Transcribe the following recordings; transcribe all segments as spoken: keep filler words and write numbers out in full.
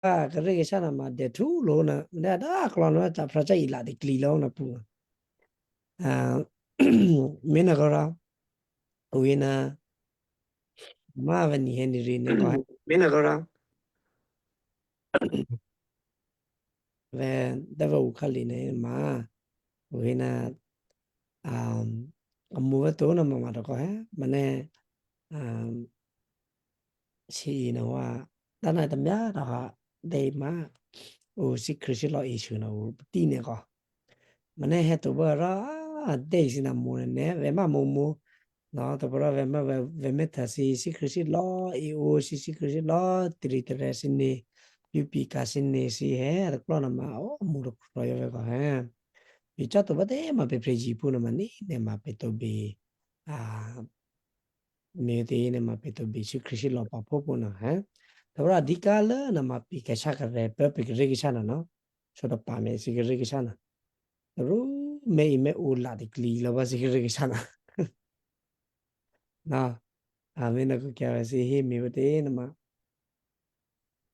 kere ke sana ma de tu lo na, ne da klo na ta pra cha ila de kli lo na pu. Ah, mena kora, uina, ma ve ni heni ri ne ko. Mena kora. Ve da ve u kali ne ma, uina, um, amu ve to na ma ma da ko he, mane, um, si ina wa, da na ta mya da ha, de ma, u si krisi lo isu na u ti ne ko. Mane he to ba ra, a, de si na mu ne, ve ma mu mu. No, to ba ra ve ma, ve, ve me ta si, si krisi lo, i u si, si krisi lo, tri tre si ni, yu pi ka si ni si he, a klo na ma, o, mu ro kro yo ve ko he. Yu cha to ba de ma pe pre ji pu na ma ni, ne ma pe to bi, a, me te ne ma pe to bi si krisi lo pa po pu na he. To ba ra di ka le na ma pi ka cha ka re, pe pi ka re ki cha na no. Sora pa me si kiri ki sana. Ru me i me u la di kli la ba si kiri ki sana. Na, a me na ku kya si hi mi bate na ma.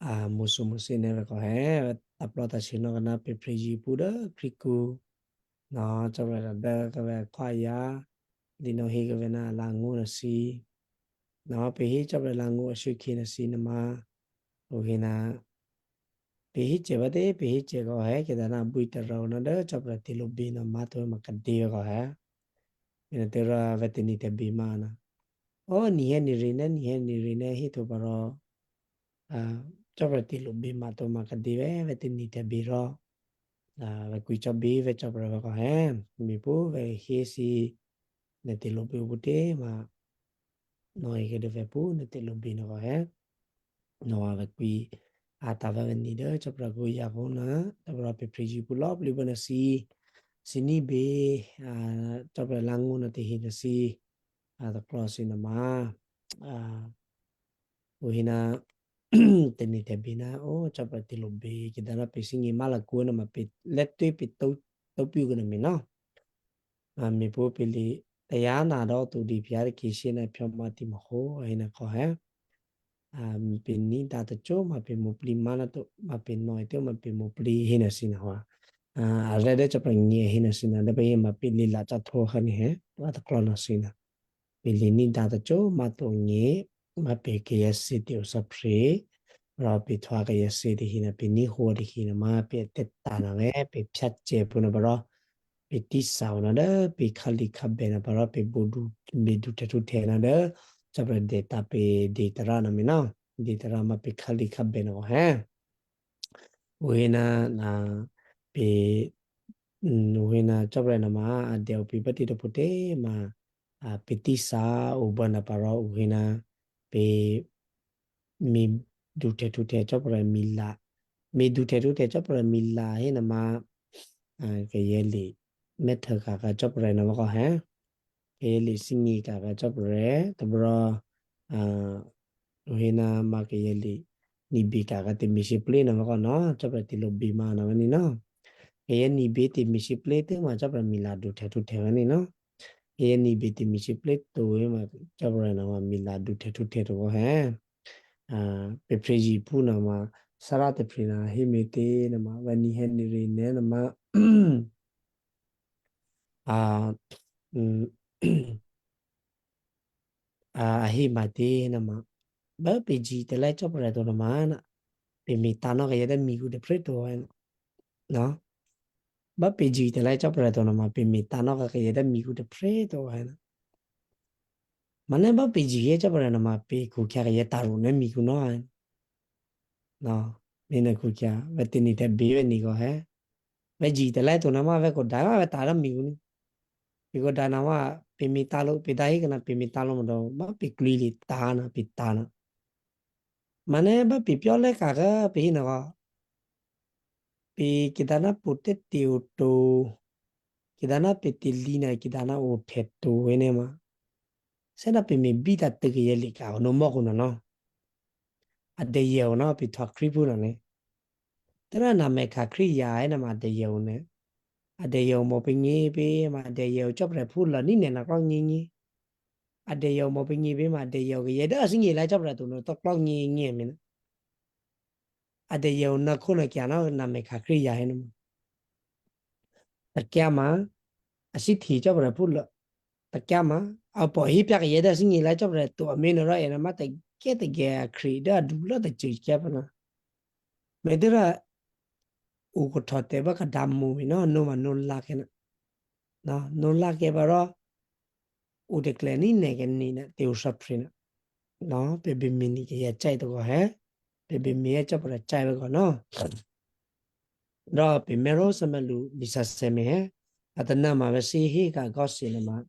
A musu musu ne ko he, ta plo ta si no na pe pri ji pu da, pri ku. Na, cha ba da ka ve kwa ya, di no hi ka ve na la ngu na si. Na, pe hi cha ba la ngu a shu ki na si na ma. U hi na Pihiche bate, pihiche ko he, ke dana bui te rau na de, chopra ti lo bi na ma to ma ka di ko he. Ina te ra ve te ni te bi ma na. O ni he ni ri ne, ni he ni ri ne, hi to pa ro. A, chopra ti lo bi ma to ma ka di ve, ve te ni te bi ro. A, ve kui cho bi, ve chopra ve ko he. Mi pu, ve hi si, ne ti lo bi u bu te ma. No i ke de ve pu, ne ti lo bi no ko he. No a ve kui a ta ve ni de, chopra ku ya ko na, chopra pe pri ji pu lo, pli bo na si, si ni be, a, chopra la ngu na te hi na si, a, ta klo si na ma, a, u hi na, te ni te bi na, o, chopra ti lo bi, ki dana pe si ni ma la ku na ma pe, let tu pe to, to pi ku na mi no. A, mi pu pili, te ya na do tu di piar ki si na pyo ma ti ma ho, a, hi na ko he. A, mi pe ni da to cho, ma pe mo pli ma na to, ma pe no e to, ma pe mo pli hi na si na wa. A, a re de chopra ni hi na si na, de pe ma pe li la cha to ha ni he, wa ta klo na si na. Pe li ni da to cho, ma to ni, ma pe ke ya si ti u sa pri, ra pe thwa ke ya si ti hi na pe ni ho ti hi na ma pe te ta na ve, pe pya che pu na ba ro. Pe ti sa na de, pe khali kha be na ba ro, pe bo du, be du te tu te na de, chopra de ta pe de ta ra na mi na, de ta ra ma pe khali kha be na ko he. U hi na, na, pe, mm, u hi na chopra na ma, a de u pe ba ti to pu te ma, a, pe ti sa u ba na pa ro u hi na pe mi du te tu te chopra mi la. Mi du te tu te chopra mi la hi na ma, a, ke ye li. Me te ka ka chopra na ma ko he. Ke ye li si ni ka ka chopra, to bro, a, u hi na ma ke ye li. Ni bi ka ka te mi si pli na ma ko no, chopra ti lo bi ma na ma ni no. Ke ye ni bi te mi si pli te ma chopra mi la du te tu te ma ni no. Ke ye ni bi te mi si pli to e ma chopra na ma mi la du te tu te to ko he. A, pe pre ji pu na ma, sara te pri na hi me te na ma, va ni he ni ri ne na ma. A, mm, a, a hi ma te na ma. Ba pe ji te la chopra to na ma na. Pe mi ta no ke ye de mi ku de pre to wa na. No? Ba pe ji te la chopra to na ma pe mi ta no ka ke ye de mi ku de pre to wa na. Mane ba pe ji ye chopra na ma pe ku kya ke ye ta ru ne mi ku no wa. No. Mi ne ku kya. Ve te ni te bi ve ni ko he. Ve ji te la to na ma ve ko da ma ve ta ra mi ku ni. Pe ko da na ma pe mi ta lo, pe da hi ke na pe mi ta lo mo do. Ma pe kli li ta na, pe ta na. Mane ba pe pyo le ka ga pe hi na ga. Pe ki dana pu te ti u to. Ki dana pe ti li na ki dana u te to ene ma. Se na pe me bi ta te ke ye li ka no mo ku no no. A de ye u na pe ta kri pu na ne. Te na na me ka kri ya ene ma de ye u ne. A de ye u mo pe ngi pe ma de ye u chopra pu la ni ne na ko ngi ngi. A de ye u mo pe ngi pe ma de ye u ke ye da si ngi la chopra to no to klo ngi ngi mi na. ade ye una kuna kia na na me kakri ya henu. Takiama, asi thi chobra pulo. Takiama, apo hi pyak yeda singi la chobra tu amino ra ena mata kete ge akri da dublo da church kia pana. Medera u ko thote ba ka damu mi no, no ma no la kena. No, no la ke baro u de kle ni ne ke ni na te u sa prina. No, pe bi mi ni ke ya chai to ko he. Pe bi mi ya chopra chai ba ko no. Ro pe mero sa ma lu bisa se me he. Ata na ma ba si hi ka go si na ma.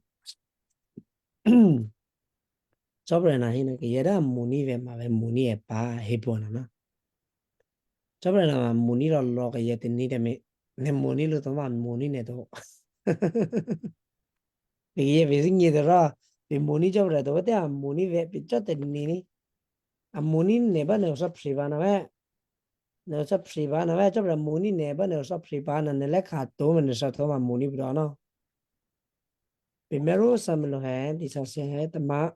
Chopra na hi na ke yeda muni ve ma ve muni e pa he po na na. Chopra na ma muni lo lo ke yete ni de me. Ne muni lo to ma muni ne to. Ye ve singi de ra. Pe muni chopra to te a muni ve pe chote ni ni. A muni ne ba ne usa pri ba na ve. Ne usa pri ba na ve chopra muni ne ba ne usa pri ba na ne le ka to me ne sa to ma muni bra na. Primero sa me lo he di sa se he te ma.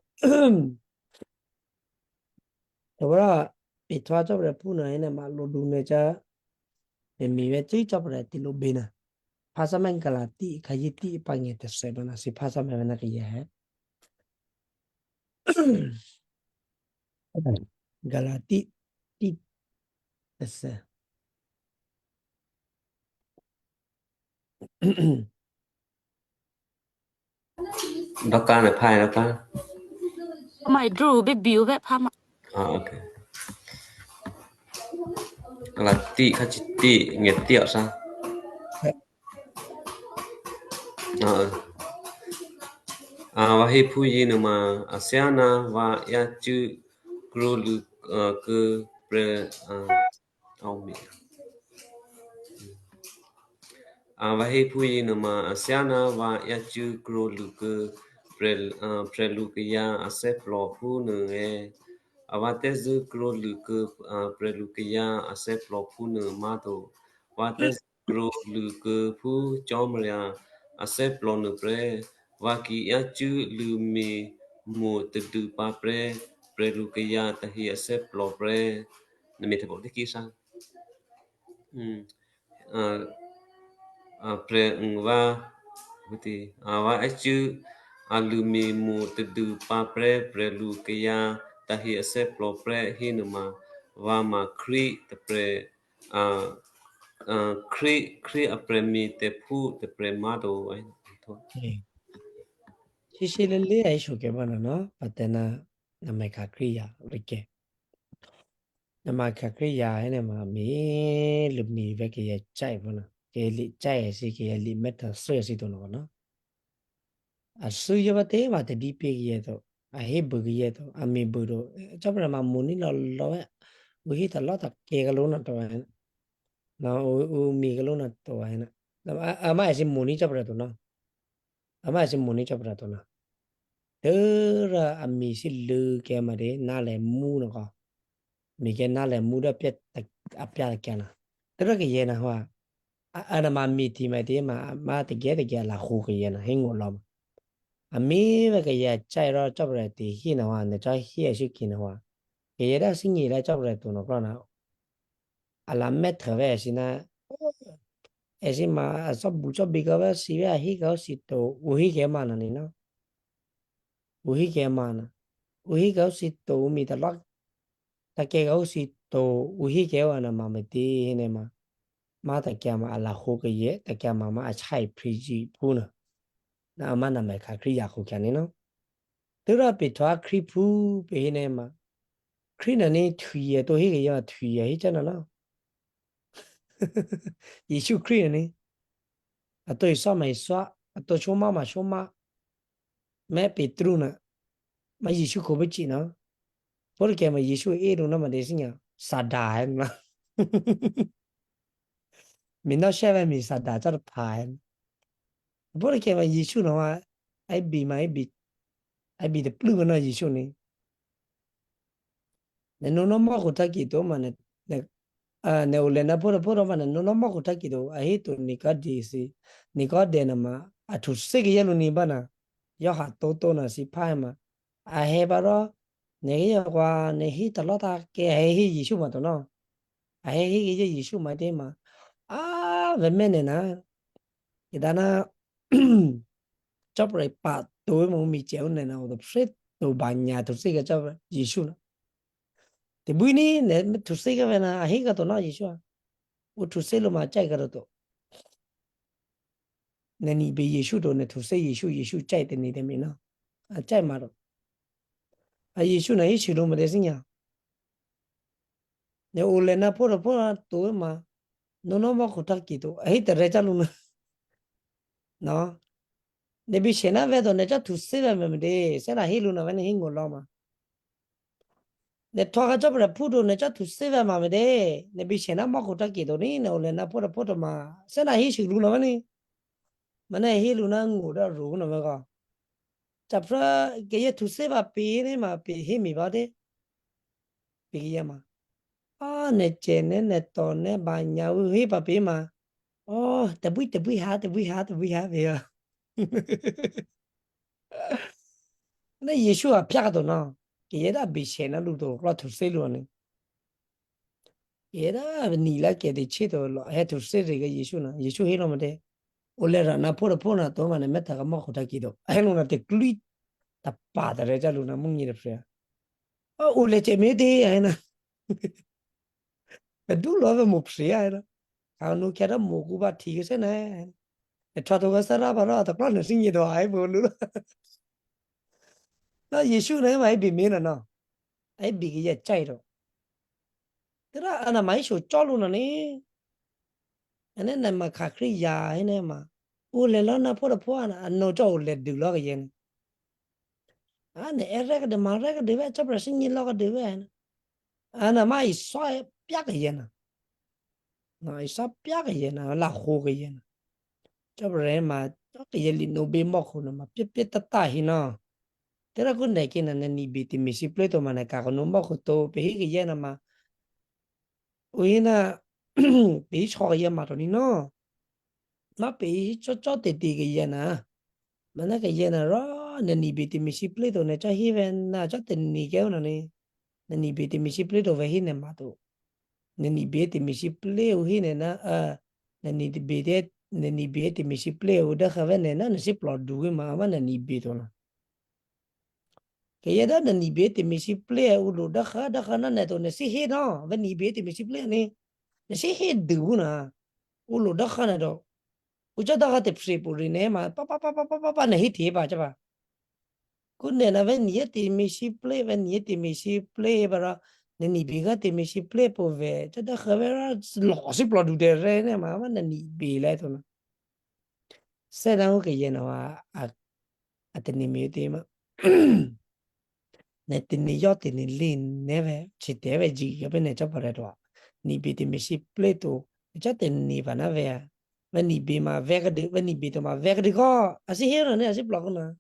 Ora, pe tua chopra puna ena ma lo du ne cha. E mi ve tui chopra ti lo bena. Pasa men kalati, kayiti, pangete se bana si pasa men na ke ye he. Galati, ti, ese. Doka ne pai doka. Mai dru be biu be pama. Ah, okay. Kalati, kachiti, ngeti asa. Ah, ah, wahi puji nama asiana wa yacu krolu, ah, ke pre, ah, aumi. Ah, wahi puji nama asiana wa yacu krolu ke pre, ah, prelu ke ya ase plo pu ne e. Awa tezu krolu ke, ah, prelu ke ya ase plo pu ne mato. Wa tezu krolu ke pu chomria ase plo ne pre. Wa ki yacu lu mi mu tedu pa pre. Prelu ke ya tahi ase plo pre. Nami te bok diki sa. Hmm. Ah, ah, pre ngwa buti. Ah, wa acu alumi mu tedu pa pre, prelu ke ya tahi ase plo pre hinuma. Wa ma kri te pre, ah, ah, kri, kri a pre mi te pu te pre mado, ai. To. Sisi lele ai shoke bana no, patena namai ka kri ya, rike. Nama kakri ya ene ma mi lubni ve ke ya chai bona. Ke li chai si ke ya li meta su ya si to no na. A su ya ba te ma te di pe ke ya to. A he bu ke ya to. A mi bu do. Chapra ma muni lo lo ya. U hi ta lo ta ke ga lo na to ya. Na u, u mi ga lo na to ya na. A, a ma si muni chapra to na. Ama si muni chapra to na. Tera ami si lu ke ma de na le mu no ko. Mi ke na le mu da pia ta apia ke na. Tera ke ye na wa. A, ana ma mi ti ma ti ma, ma te ge te ge la hu ke ye na hingu lo. Ami ve ke ya chai ro chapra ti hi na wa ne cha hi si ki na wa. Ke ye da si ni la chapra to no ko na. A la maître ve si na. E si ma a so bu so bi ka ve si ve a hi ka si to u hi ke ma na ni na. U hi ke ma na. U hi ka si to u mi ta lak. Ta ke ka si to u hi ke wa na ma me ti hi ne ma. Ma ta ke ma a la hu ke ye, ta ke ma ma a chai pri ji pu na. Na ma na me ka kri ya hu ke ni na. Tera pe to a kri pu pe hi ne ma. Kri na ni thui ye to hi ke ya thui ye hi cha na na. Yesu Kri ni. Ato isa ma isa, ato choma ma choma. Me Petru na. Ma Yesu ko bichi na. Porque ma Yesu e ru na ma desinya. Sada na. Mi na sheve mi sada char pa. Porque ma Yesu na ma. Ai bi ma ai bi. Ai bi de plu na Yesu ni. Ne no no mo ko taki to ma ne, ne, ah, ne ule na poro poro ma ne no no mo ko taki to. A hi to ni ka di si. Ni ka de na ma. A tu se ke ya lu ni ba na. Yo ha to to na si pa ma. A he ba ro. Ne ke yo kwa ne hi ta lo ta ke he hi Yesu ma to no. Ahe hege ye Yesu ma de ma. A ve mene na. Idana chopre pa to mo mi che un na o do pret to banya to se ga chopre Yesu na. Te buini ne to se ga ve na ahe ga to na Yesu. O to se lo ma chai ga to. Ne ni be Yesu do ne to se Yesu Yesu chai te ni de mi na. A chai ma do. A Yesu na Yesu do mo de sinya. Ne ule na poro poro to ma. No no mo kota kito. Ahi te recha luna. No. Ne bi shena ve do ne cha tu se ve me de. Se na hi luna ve ne hingo lo ma. Ne to ga cha pre pu do ne cha tu se ve ma me de. Ne bi shena mo kota kito ni ne ule na poro poro ma. Se na hi shi luna ve ni. Mana hi luna ngo da ru na ve ga. Cha pra ke ye tu se va pe ne ma pe he mi va de. Pe ke ye ma. A ne che ne ne to ne ba nya u he pa pe ma. O te bui te bui ha te bui ha te bui ha ve ya. Na Yesu a pya do na. Ke ye da bi che na lu do lo tu se lu ni. Era ni la ke de che do lo he tu se re ga Yesu na. Yesu he lo ma de. O le ra na poro poro na to ma ne me ta ga mo kota kito. He lo na te klui ta pa da re ja lu na mung ni re pre. O le che me de he na. Be du lo ve mo pre he na. Ka no ke da mo ku ba ti ke se na. E tra to ga sa ra ba ra ta kla na sing ye do ai bo lu. Na Yesu na ma ai bi me na na. Ai bi ke ye chai ro. Tera ana mai sho cholu na ni. Ane na ma kakri ya ene ma. Ule lo na poro po ana no cho ule du lo ke yen. Ane erek de ma rek de ve chopra singi lo ke de ve. Ana mai so e pya ke yen. Na isa pya ke yen la ho ke yen. Chopra ma ke ye li no be mo ko na ma pye pye ta ta hi na. Tera kun de ke na ni bi ti mi si ple to ma na ka ko no mo ko to pe hi ke yen ma. Uina pe ish ho ye ma to ni no. Ma pe ish cho cho te te ke ye na. Mana ke ye na ro ne ni bi ti mi si ple to ne cha hi ven na cha te ni ke na ni. Ne ni bi ti mi si ple to ve hi ne ma to. Ne ni bi ti mi si ple u hi ne na a. Ne ni bi te ne ni bi ti mi si ple u da ha ve ne na ne si plo du ma ma ne ni bi to na. Ke ye da na ni be te mi si ple u lo da kha da kha na na to na si he na ve ni be te mi si ple ni. Na si he du na. U lo da kha na do. U cha da kha te pri pu ri ne ma pa pa pa pa pa pa pa na he te ba cha ba. Ku ne na ve ni ye te mi si ple ve ni ye te mi si ple ba ra. Na ni be ga te mi si ple po ve cha da kha ve ra lo si plo du de re ne ma ma na ni be le to na. Se na u ke ye na wa a a te ni mi te ma. Ne te ni yo te ni li ne ve chi te ve ji yo be ne cha pa re do. Ni bi te mi si ple to cha te ni va na ve. Ve ni bi ma ve ke de ve ni bi to ma ve ke de ko. A si he no ne a si plo ko na.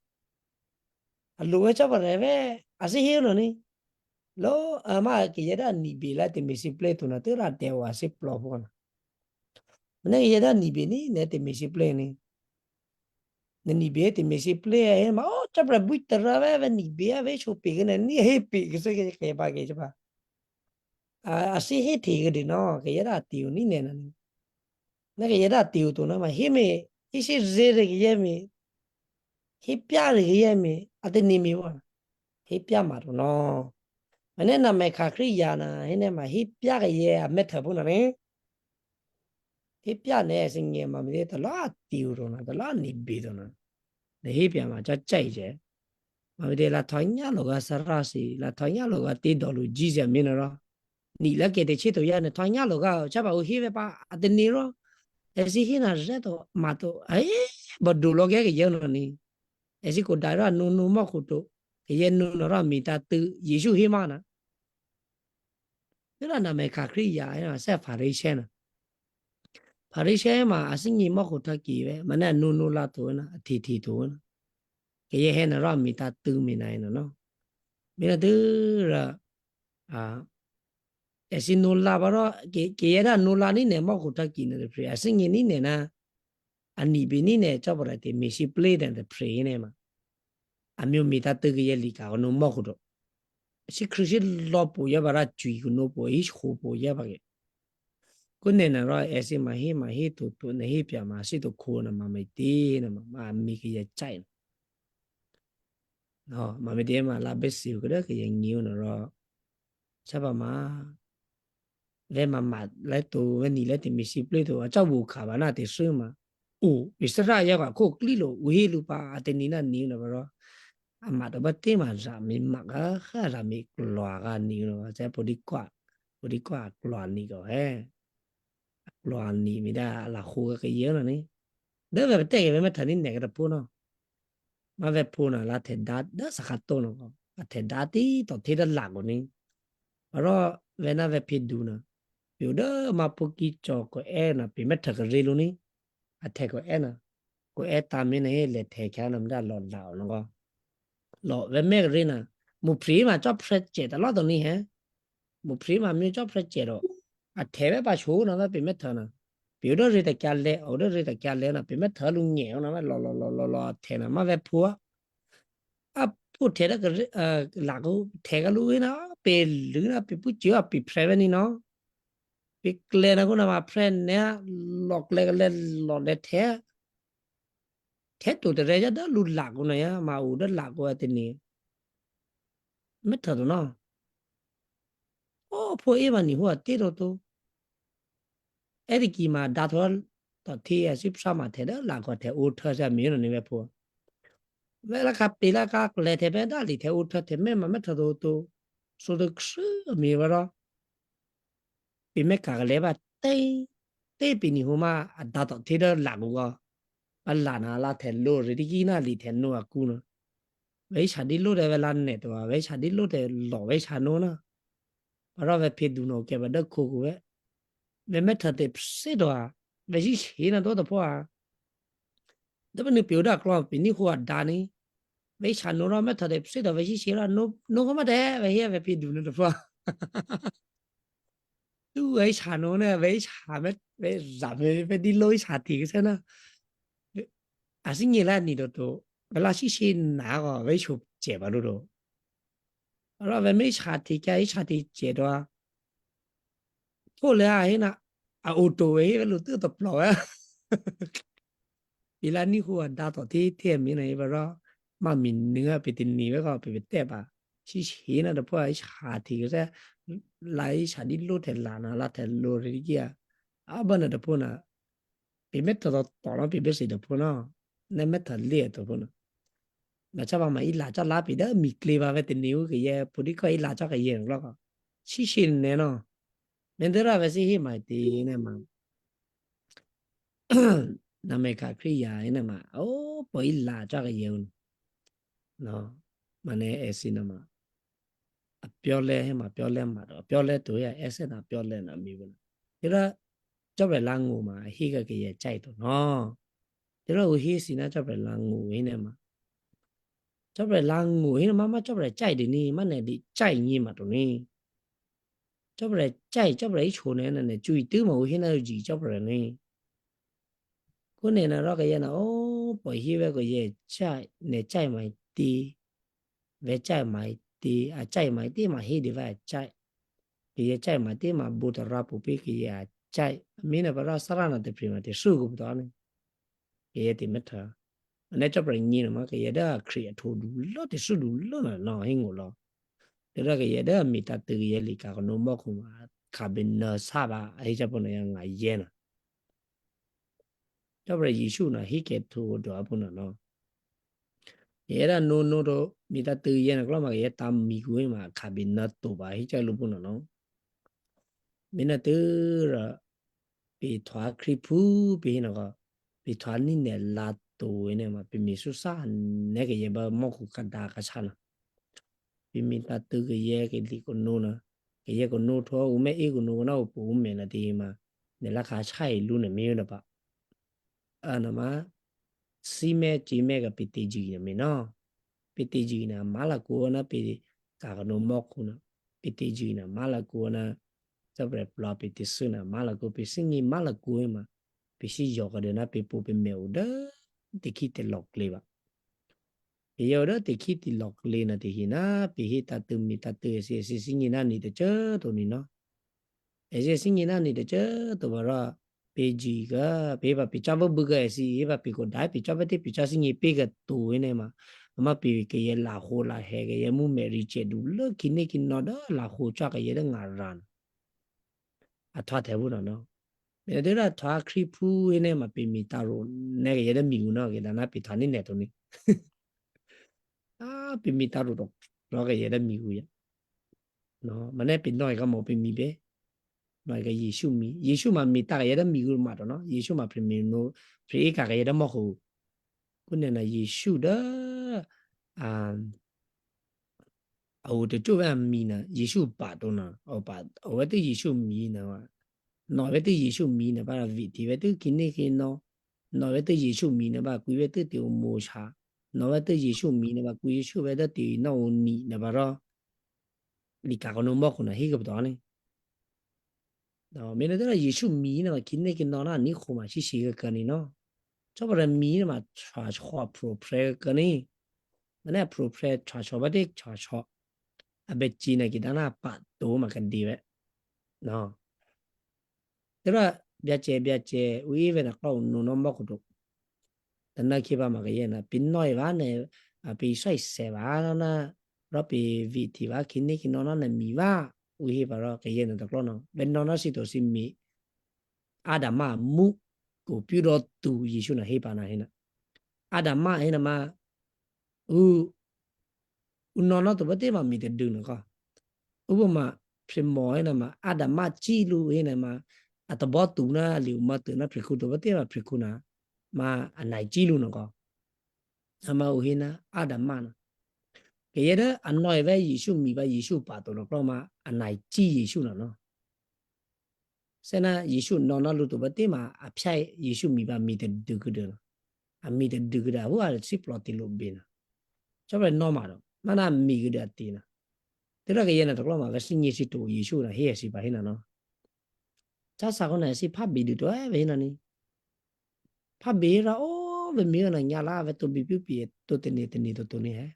A lu ve cha pa re ve a si he no ni. Lo a ma ke ye da ni bi la te mi si ple to na te ra te wa si plo po na. Ne ye da ni be ni ne te mi si ple ni. Ne ni be te mi si ple he ma o cha pra bui ta ra ve ve ni be a ve sho pe ke ne ni he pe ke se ke ke ba ke ba. A a si he te ke de no ke ye da ti u ni ne na ni. Ne ke ye da ti u to na ma he me he si re re ke ye me. He pya re ke ye me a te ni mi wa. He pya ma ro no. Ma ne na me ka kri ya na he ne ma he pya ke ye a me ta bu na ni. Hipya ne singe ma mi de ta la ti u ro na ta la ni bi do na. Ne hipya ma cha chai je. Ma mi de la ta nya lo ga sa ra si la ta nya lo ga ti do lu ji ja mi na ra. Ni la ke de che to ya ne ta nya lo ga cha ba u hi ve pa a de ni ro. E si hi na je to ma to ai ba du lo ke ke ye no ni. E si ko da ra nu nu ma ku to. Ke ye nu na ra mi ta tu Yesu hi ma na. Ira na me ka kri ya ira se Pharisee na. Pharisee ma a si ni mo ko ta ki ve ma na nu nu la to na ti ti to na. Ke ye he na ra mi ta tu mi na ina no. Mi na tu ra a e si nu la ba ro ke ke ye ra nu la ni ne mo ko ta ki na de pri a si ni ni ne na. A ni bi ni ne cha ba ra te mi si ple den de pri ne ma. A mi mi ta tu ke ye li ka no mo ko do. Si kri si lo po ye ba ra chui ko no po is ho po ye ba ke. Kune na ro esi mahi mahi tu tu na hi pia ma si tu ku na ma me ti na ma ma mi ke ye chai. No, ma me ti ma la be si ku de ke ye ngiu na ro. Chaba ma. Ve ma ma le tu ve ni le ti mi si ple tu a cha bu ka ba na ti su ma. U, Israel ya ka ko kli lo u he lu pa a te ni na ni na ba ro. A ma to ba te ma ra mi ma ka ha ra mi klo ga ni na ba cha po di kwa. Po di kwa klo ni ko he. Klo ni mi da la hu ga ke ye na ni. De ve te ke ve ma ta ni ne ga da po no. Ma ve po na la te da da sa ka to no ko. A te da ti to te da la ko ni. Ba ro ve na ve pi du na. Pi u da ma po ki cho ko e na pi me ta ka ri lu ni. A te ko e na. Ko e ta mi na e le te ka na mda lo la no ko. Lo ve me ri na. Mu pri ma cho pre che ta lo to ni he. Mu pri ma mi cho pre che ro. A te ve pa chu na ve pi me ta na. Pi u do ri ta ka le, o do ri ta ka le na pi me ta lu nye na ve lo lo lo lo lo a te na ma ve pu a. A pu te da ka ri, eh, la ko te ka lu na pe lu na pi pu chi a pi pre ve ni no. Pi kle na ku na ma pre ne a lo kle ka le lo le te. Te tu te re ja da lu la ku na ya ma u da la ku a te ni. Me ta do no. O po e ma ni hu a te ro to. E di ki ma da to to ti a si sa ma te da la ku a te u ta sa mi no ni me po. Ve la ka pi la ka kle te me da li te u ta te me ma me ta do to. So do ksu mi va ro. Pi me ka le ba te te pi ni hu ma a da to ti da la ku go. Ba la na la te lo ri di ki na li te no a ku no. Ve sa di lo de ve la ne to ve sa di lo de lo ve sa no na. Ba ro ve pi du no ke ba da ko ku ve. Ve me ta te pse do a. Ve si si na do do po a. Da ba ni pi u da klo pi ni hu a da ni. Ve sa no ra me ta te pse do ve si si ra no no ko ma de ve he ve pi du no do po a. Tu ve sa no ne ve sa me ve za me ve di lo sa ti ke sa na. A si ni la ni do to. Ve la si si na ko ve su che ba do do. Ra ve me sa ti ka sa ti che do a. Ko le a he na a o to ve he ve lo tu to plo a. Pi la ni hu a da to ti ti mi na i ba ra. Ma mi ni a pi ti ni ve ka pi ve te ba. Si si na da po a i sa ti ke sa. La i sa di lo te la na la te lo ri ki a. A ba na da po na. Pi me to to to na pi be si da po na. Ne me ta li e to po na. Na cha ba ma i la cha la pi da mi kli ba ve te ni u ke ye po di ka i la cha ke ye lo ka. Si si ne no. Me de ra ve si hi ma ti ne ma. Na me ka kri ya ne ma. O po i la cha ke ye un. No. Ma ne e si na ma. A pyo le he ma pyo le ma do. Pyo le tu ya e se na pyo le na mi bu na. Ti ra cho ve la ngu ma hi ka ke ye chai to no. Ti ra u hi si na cho ve la ngu hi ne ma. Cho ve la ngu hi ne ma ma cho ve chai di ni ma ne di chai ni ma to ni. Cho ve chai cho ve i chu ne na ne chu i tu ma u hi na u ji cho ve ni. Ku ne na ra ka ye na o po hi ve ko ye chai ne chai ma ti. Ve chai ma ti a chai ma ti ma hi di va chai. Ke ye chai ma ti ma bu ta ra pu pi ke ye a chai. Mi na ba ra sa ra na te pri ma te su ku bu ta ni. Ke ye ti me ta. Ne cho pre ni na ma ke ye da kri a to du lo te su du lo na no hi ngu lo. Te ra ke ye da mi ta te ye li ka ko no mo ku ma ka bin na sa ba a hi cha po na ya nga ye na. Cho pre Jisu na hi ke tu do a pu na no. Ye ra no no do mi ta te ye na klo ma ye ta mi ku ma ka bin na to ba hi cha lu pu na no. Mi na te ra pi thwa kri pu pi hi na ka pi thwa ni ne la to ne ma pi mi su sa ne ke ye ba mo ku ka da ka cha na. Pi mi ta te ke ye ke li ko no na. Ke ye ko no tho u me i ko no na u pu u me na ti ma. Ne la ka cha i lu na mi na pa. Ana ma si me chi me ka pi te ji na mi no. Pi te ji na ma la ko na pi ka ka no mo ku na. Pi te ji na ma la ko na. Sa pre pla pi te su na ma la ko pi si ni ma la ko ma. Pi si yo ka de na pi pu pi me u da. Te ki te lok le ba. Pi yo da te ki te lok le na te hi na. Pi hi ta tu mi ta tu si si si ni na ni te che to ni no. Ese singina ni de che to bara pe ji ga, pe ba pe cha ba bu ga si, e ba pe ko dai pe cha ba te pe cha singi pe ga tu ene ma. Ma pe ke ye la ho la he ke ye mu me ri che du lo kine ki no da la ho cha ke ye de nga ran. A twa te bu no no. Me de ra twa kri pu ene ma pe mi ta ro ne ke ye de mi gu no ke da na pe twa ni ne to ni. A pe mi ta ro ro ke ye de mi gu ya. No, mane pe no ka mo pe mi be. No ka Yesu mi. Yesu ma mi ta ka yeda mi gur ma no. Yesu ma pre mi no. Pre ka ka yeda mo ko. Kune na Yesu da. Um, au te chu ba mi na. Yesu pa to na. O pa. O ba te Yesu mi na wa. No ba te Yesu mi na ba vi ti ba te kine ke no. No ba te Yesu mi na ba ku ba te te mo cha. No ba te Yesu mi na ba ku Yesu ba te te no ni na ba ro. Li ka kono mo kuna hi ke bdo ni. No, mene dara Yesu mi na ma kinne ki no na ni khuma shi shi ke kani no. Cho bara mi na ma cha cho pro pre kani. Mana pro pre cha cho ba de cha cho. A be chi na ki dana pa do ma ka di ve. No. Tera biache biache u ive na kau no no mo kudu. Tana ki ba ma ke yena pin noi va ne a pi sai se va na na ro pi vi ti va kini ki no na na mi va u hi va ro ke yena da klo no. Ben no na si to si mi. Ada ma mu ku pi ro tu Yesu na hi pa na hina. Ada ma hina ma u u no no to ba te ma mi te du no ka. U bo ma pri mo hina ma ada ma chi lu hina ma ata bo tu na liu ma tu na pri ku to ba te ma pri ku na ma anai chi lu no ka. Ama u hina ada ma na. Ke yeda anoi ve Yesu mi ba Yesu pa to no klo ma anai chi Yesu na no. Sena Yesu no na lu to ba te ma a pyai Yesu mi ba mi te du ku de no. A mi te du ku da hu a si plo ti lu bi na. Cho ba no ma no. Mana mi ku da ti na. Tera ke yena to klo ma ga si ni si to Yesu na hi si ba hina no. Cha sa ko na si pa bi du to e be hina ni. Pa bi ra o be mi na nya la ve to bi pi pi to te ni te ni to to ni he.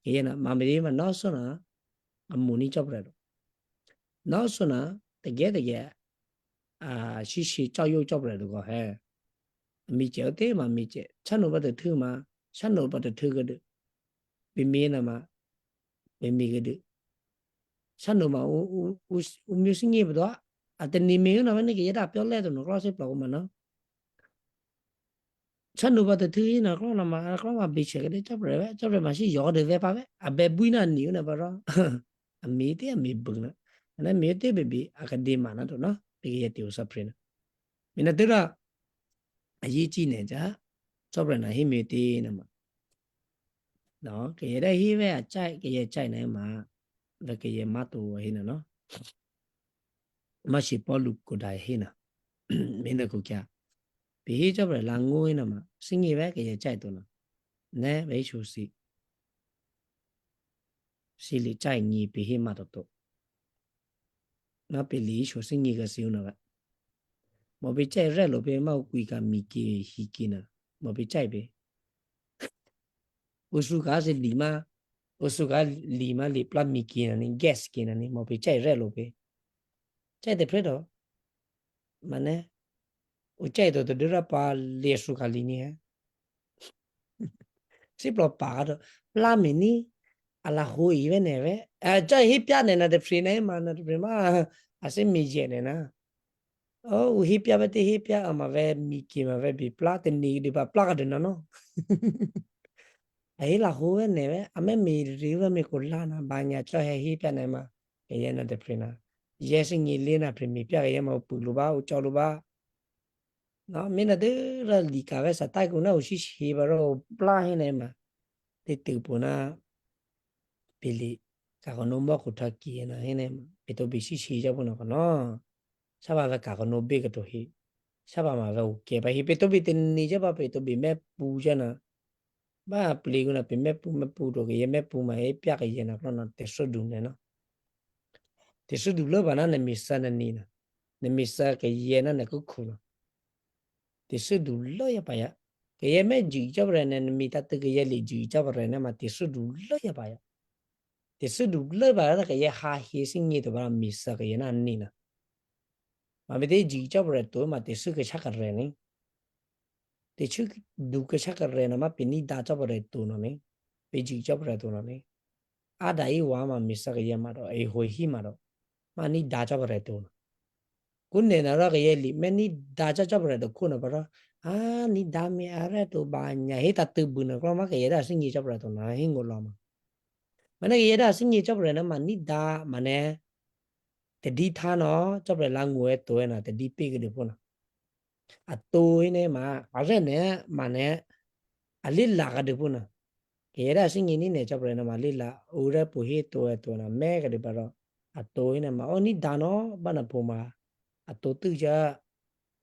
Ke yena ma mi ma no so na a mu ni cho pre do. No so na te ge te ge a shi shi cho yo cho pre do ko he. Mi che te ma mi che. Cha no ba te tu ma. Cha no ba te tu ge de. Bi mi na ma. Be mi ge de. Sanu ma u u u u mi singi bdo. Ate ni mi na mane ke yeda pyo le to no klo se plo ma no. Sanu ba te tu na klo na ma klo ma bi che ge de chapre ve chapre ma si yo de ve pa ve. A be bu na ni na ba ro. A mi te a mi bu na. Na mi te be bi a ka de ma na to no. Be ye te u sa pre na. Mina tera a yi chi ne ja. Chapre na hi mi te na ma. No, ke ye da hi ve a chai, ke ye chai na ma. Ve ke ye ma tu hi na no. Ma shi po lu ku da hi na. Mina ku kya. Pi hi chapre la ngu hi na ma. Singi ve ke ye chai tu na. Ne ve shu si. Si li chai ni pi hi ma to to. Na pi li shu singi ga si una ve. Mo pi chai re lo pe ma u kui ka mi ki hi ki na. Mo pi chai pe. Usu ka se li ma. Usu ka li ma li pla mi ki na ni. Gas ki na ni. Mo pi chai re lo pe. Chai te pre do. Mane. U chai to to dura pa le su ka li ni he. Si plo pa do. Pla mi ni. Ala hu i ve ne ve. A chai hi pya ne na de pri ne ma na de pri ma. A se mi je ne na. O u hi pya ve te hi pya a ma ve mi ki ma ve bi pla te ni di pa pla ka de na no. A hi la hu ve ne ve. A me mi ri ve mi ku la na ba nya cho he hi pya ne ma. Ke ye na de pri na. Ye si ni li na pri mi pya ke ye ma u pu lu ba u cho lu ba. No, mina de ra li ka ve sa ta ku na u shi shi ba ro pla hi ne ma. Te te pu na pili ka ko no mo ku ta ki na hi ne ma. Pe to bi shi shi ja pu na ko no. Sa ba ve ka ko no be ka to hi. Sa ba ma ve u ke ba hi pe to bi te ni ja ba pe to bi me pu ja na. Ba pli ku na pe me pu me pu to ke ye me pu ma he pya ke ye na ko na te so du ne na. Te su du lo ba na ne mi sa na ni na. Ne mi sa ke ye na ne ku ku na. Te su du lo ya pa ya. Ke ye me ju ja ba re ne mi ta te ke ye li ju ja ba re ne ma te su du lo ya pa ya. Te su du lo ba na ke ye ha he si ni to ba mi sa ke ye na ni na. Ma bete jik chopre to ma te su ke chakre ni. Te chu du ke chakre na ma pe ni da chopre to no ni. Pe jik chopre to no ni. Ada i wa ma misa ke ye ma do, e hoi hi ma do. Ma ni da chopre to no. Kunne na ra ke ye li, me ni da cha chopre to kuna ba ra. A ni da mi are to ba nya he ta tu bu na ko ma ke ye da sin ye chopre to na he ngo lo ma. Ma ne ke ye da sin ye chopre na ma ni da ma ne. Te di tha no, chopre la ngue to na, te di pe ke de puna. A to ine ma, a re ne, ma ne, a li la ka de puna. Ke ye da sin ye ni ne chopre na ma li la, u re pu he to e to na, me ke de ba ro. A to ine ma, o ni da no, ba na pu ma. A to tu ja,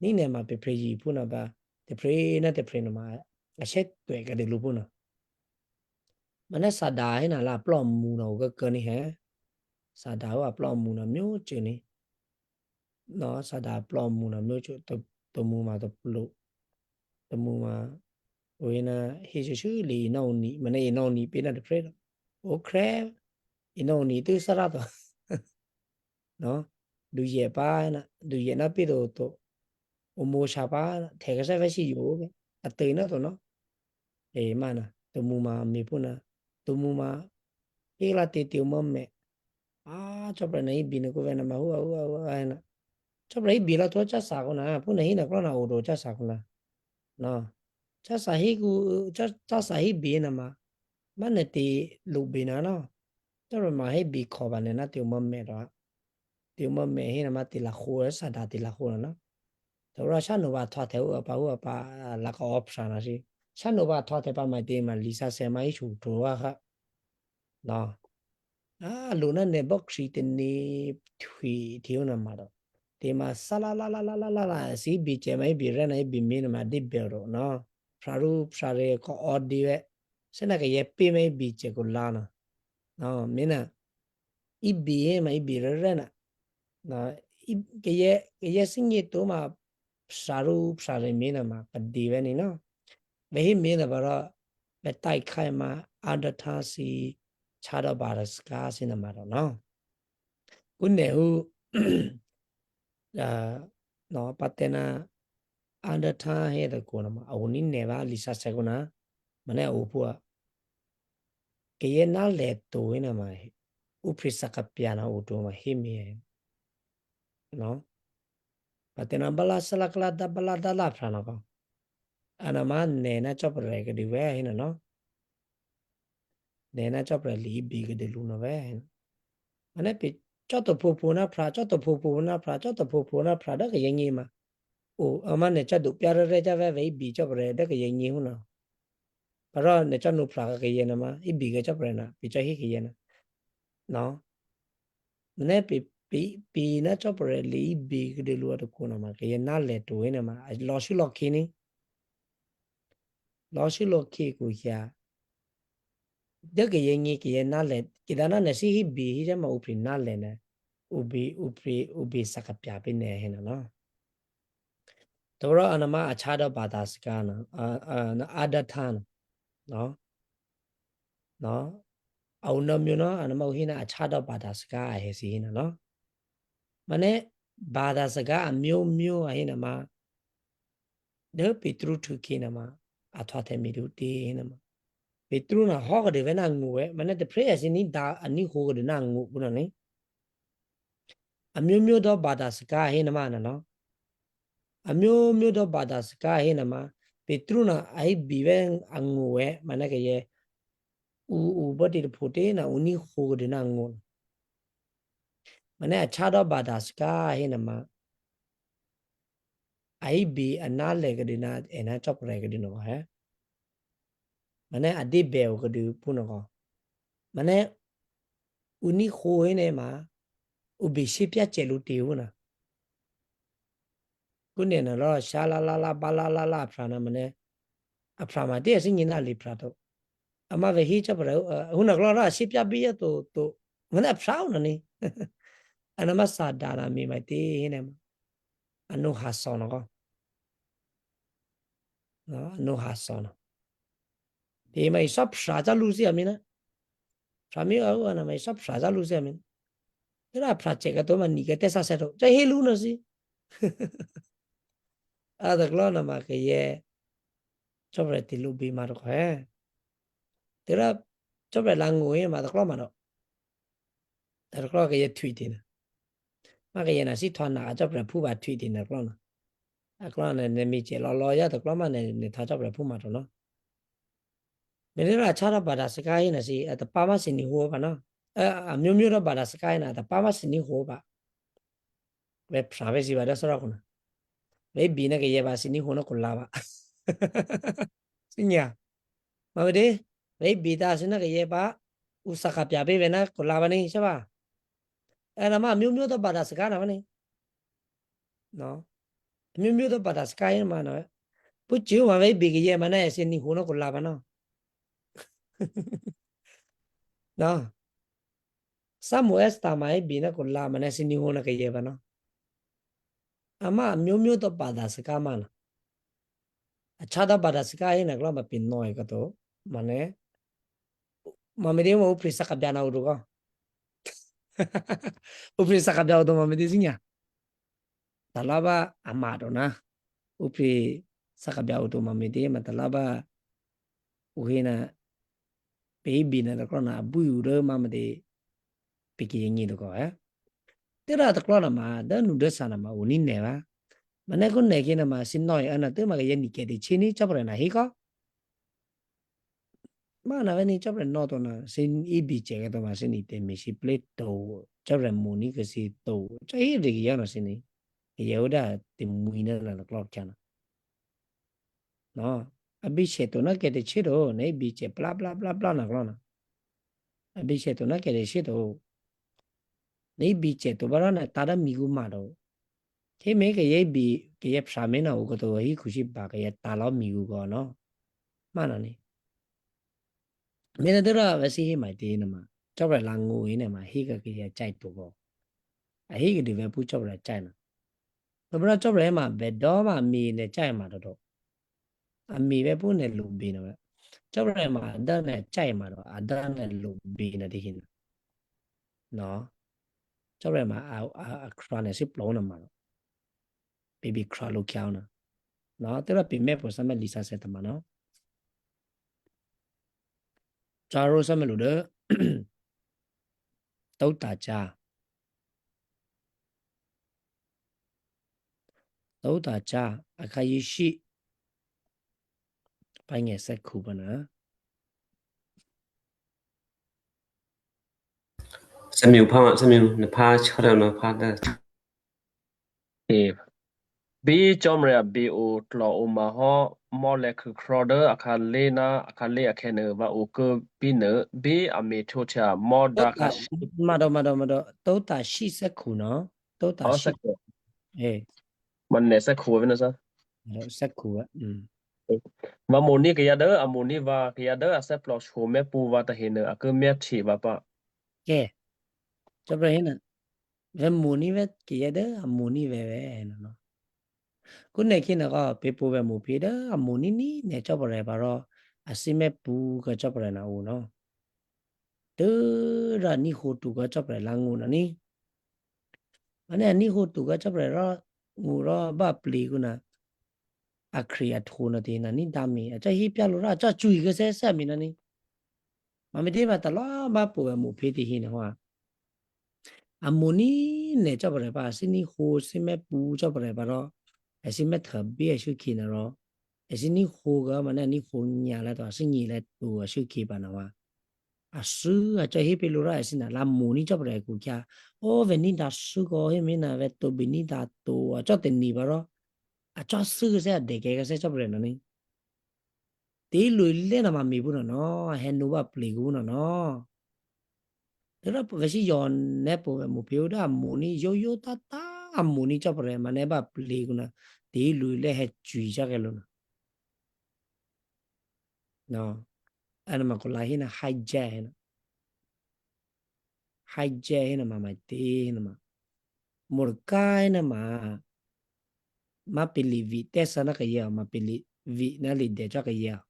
ni ne ma pe pre yi puna ba, te pre na te pre na ma, a she to e ke de lu puna. Ma ne sa da he na la plo mu na u ke ke ni he. Sa da wa plo mu na myo che ni. No, sa da plo mu na myo che to, to mu ma to plo. To mu ma, o ina he che shu li ina u ni, ma ne ina u ni pe na de pre. O kre, ina u ni tu sa ra to. No, du ye pa na, du ye na pe do to. O mo sha pa na, te ke sa ve si yo ke. A te na to no. E ma na, to mu ma mi pu na. To mu ma, i la te te u ma me. A, chopre na i bi na ku ve na ma hua, hua, hua, e na. Chopre i bi la to cha sa ku na, pu na hi na ko na u do cha sa ku na. No. Cha sa hi ku, cha, cha sa hi bi na ma. Ma ne te lu bi na no. Chopre ma hi bi ko ba ne na te u ma me ra. Te u ma me hi na ma te la khu, sa da te la khu na no. Te ra sha no ba tha te u pa u pa la ka op sa na si. Sha no ba tha te pa ma te ma li sa se ma i chu to wa ha. No. A, lu na ne bok si te ni thui te u na ma do. Te ma sa la la la la la la la, si bi che ma i bi re na i bi mi na ma di be ro, no. Pra ru pra re ko o di ve. Se na ke ye pi ma i bi che ku la na. No, mi na. I bi e ma i bi re re na. No, i ke ye, ke ye sin ye to ma pra ru pra re mi na ma ka di ve ni no. Ve hi mi na ba ro, ve tai kai ma a da tha si cha do ba ra ska si na ma ro no. Kunne hu, a, no, pa te na a da tha he da ku na ma, a u ni ne ba li sa se ku na, ma ne u pu a. Ke ye na le to i na ma he. U pri sa ka pia na u to ma hi mi he. No? Pa te na ba la sa la ka la da ba la da la pra na ko. A na ma ne na chopre ke di ve hi na no. Ne na chopre li bi ke de lu no ve. Ma ne pi cho to pu pu na pra, cho to pu pu na pra, cho to pu pu na pra da ke ye ngi ma. O, a ma ne cha du pia re re cha ve ve i bi chopre da ke ye ngi hu na. Pa ro ne cha nu pra ke ye na ma, i bi ke chopre na, pi cha hi ke ye na. No. Ma ne pi, pi, pi na chopre li i bi ke de lu a to ku na ma, ke ye na le to i na ma, a lo shi lo ki ni. Lo shi lo ki ku hia. De ke ye ngi ke ye na le, ki da na ne si hi bi hi ja ma u pri na le ne. U bi, u pri, u bi sa ka pia pi ne hi na no. To ro a na ma a cha do ba da ska na, a, a, na a da tha na. No? No? A u na myo no, a na ma u hi na a cha do ba da ska a he si hi na no. Ma ne ba da ska a myo myo a hi na ma. De Petru tu ki na ma, a twa te mi du ti hi na ma. Petru na ho de ve na ngu e, ma ne te pre a si ni da a ni ho de na ngu bu na ni. A myo myo do ba da ska hi na ma na no. A myo myo do ba da ska hi na ma. Petru na a i bi ve a ngu e, ma ne ke ye u, u ba ti de pu te na u ni ho de na ngu. Ma ne a cha do ba da ska hi na ma. A i bi a na le ke de na, e na chopre ke de no, he? Ma ne a di be o ke de pu no ko. Ma ne u ni ho hi ne ma, u bi shi pia che lu ti u na. Ku ne na lo sha la la la ba la la la pra na ma ne. A pra ma de si ni na li pra to. A ma ve hi cha pra, eh, hu na lo ra shi pia bi ya to, to. Ma ne a pra u na ni. A na ma sa da na mi ma ti hi ne ma. A nu ha so no ko. No, a nu ha so no. Te ma i sa pra cha lu si a mi na. Pra mi a u a na ma i sa pra cha lu si a mi na. Te ra pra che ka to ma ni ke te sa se to. Cha he lu na si. Ada klo nama ke ye. Coba ti lubi maru ko, eh. Tira, coba langu ye mada klo maru. Tira klo ke ye tweet ina. Ma ke ye na si twa na coba pu ba tweet ina klo na. A klo na ne mi che lo lo ya to klo ma ne ne ta coba pu maru no. Mene ra chara ba da sika ina si ata pa ma si ni ho ba na. Eh, a myo myo ra ba da sika ina ata pa ma si ni ho ba. Ve pra ve si va da sora kuna. Ve bi na ke ye ba si ni ho na kula ba. Sinya. Ma ve de, ve bi da si na ke ye ba, usa ka pya be ve na kula ba ni, sa ba. E na ma myo myo da ba da sika na ba ni. No. Myo myo da ba da sika ye ma no. Pu chiu ma ve bi ke ye ma na ye si ni ho na kula ba no. No. Samu esta ma e bi na kula ma na si ni ho na ke ye ba no. Ama myo myo to ba da sika ma na. A cha da ba da sika ye na kla ma pin no e ka to. Ma ne. Ma me de mo upri saka bia na udu ko. Upri saka bia udu ma me de sinya. Talaba ama do na. Upri saka bia udu ma me de ma talaba. Uhina pe ibi na da klo na bu yu de ma me de piki yengi do ko, eh. Tira da klo na ma da nu de sana ma uni ne ba. Ma ne kun ne ki na ma sin noi ana te ma ke ye ni ke de chini chapre na hi ko. Ma na ve ni chapre no to na sin ibi che ke to ma sin i te mi si ple to chapre mu ni ke si to. Cha hi de ki ya na sin ni. Ye uda te mu ina na klo cha na. No, abi che to na ke de che do, ne bi che bla bla bla bla na klo na. Abi che to na ke de che do. Ne bi che to ba na ta da mi gu ma do. Ke me ke ye bi, ke ye pra me na u ko to hi ku shi ba ke ye ta lo mi gu go no. Ma na ni. Me na de ra ve si hi mai te na ma. Cha ve la ngu i ne ma hi ka ke ye chai to go. A hi ke de ve pu cha ve chai na. Tobra chopra ema be do ma mi ne chai ma do do. A mi be pu ne lu bi na be. Chopra ema da ne chai ma do, a da ne lu bi na di hin. No. Chopra ema a, a, a kra ne si plo na ma do. Baby kra lu kiao na. No, tera pi me po sa me lisa se ta ma no. Charo sa me lu de. Tau ta cha. Tau ta cha, a ka yi shi. Pa nge se ku ba na. Sami u pa, sami u na pa cha da na pa da. E. Bi chom re a bi u tlo u ma ho mo le ku kro de a ka le na, a ka le a ke ne ba u ku bi ne, bi a mi tu cha mo da ka shi. Ma do, ma do, ma do. Tau ta shi se ku no. Tau ta Oh, shi. Seko. Eh. Man ne seko wena sa. Seko. Mm. Ba moni ke ya de, a moni ba ke ya de, a se plus ho me pu ba ta hene, a ke me chi ba pa. Ke. Chopra hene. Ve moni ve ke ya de, a moni ve ve hene no. Ku ne ki na ka pe pu ve mu pi de, a moni ni ne chopra ba ro, a si me pu ka chopra na u no. Tera ni ho tu ka chopra la ngu na ni. Mane ani ho tu ka chapre ra ngu ra ba pli ku na. A kri a thu na ti na ni dami. A cha hi pya lu ra cha chui ke se sa mi na ni. Ma mi ti ba ta la ma pu mu phi ti hi na wa. A mu ni ne chapre ba si ni ho si me pu chapre ba ro. A si me tha bi a shu ki na ro. A si ni ho ga ma na ni ho nya la to a si ni le tu a shu ki ba na wa. A su a cha hi phi lu ra a si na la mu ni chapre ku kya. O ve ni da su ko he mi na ve to bi ni da to a cha te ni ba ro. A cha su se a de ke se chapre na ni. Te lu le na ma mi bu no no, he nu ba pli gu no no. Te ra ve si yo ne po ve mu phi u da mu ni yo yo ta ta mu ni chapre ma ne ba pli gu na. Te lu le he chui cha ke lu na. No. Ana ma ko la hina haja hina. Haja hina ma ma te hina ma. Murka hina ma. Ma pili vi te sana ka ya, ma pili vi na li de cha ka ya.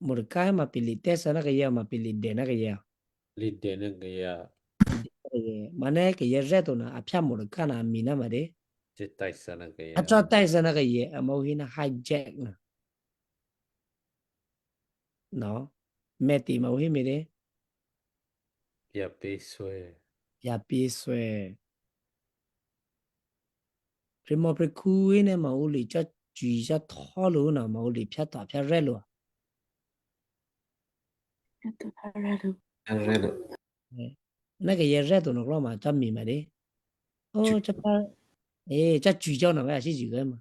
Murka ma pili te sana ka ya, ma pili de na ka ya. Li de na ka ya. Mane ke ye reto na apia mo de kana mina ma de. Te taisa na ke ye. Acha taisa na ke ye ama hina hijack na. No. Meti ma himi de. Ya piswe. Ya piswe. Primo pre kuine ma uli cha chui cha tholu na ma uli pia ta pia relo. Pia ta pia relo. Relo. Na ke ye reto no kloma cha mi ma de. O cha pa. E cha chui cha na ga si ji ga ma.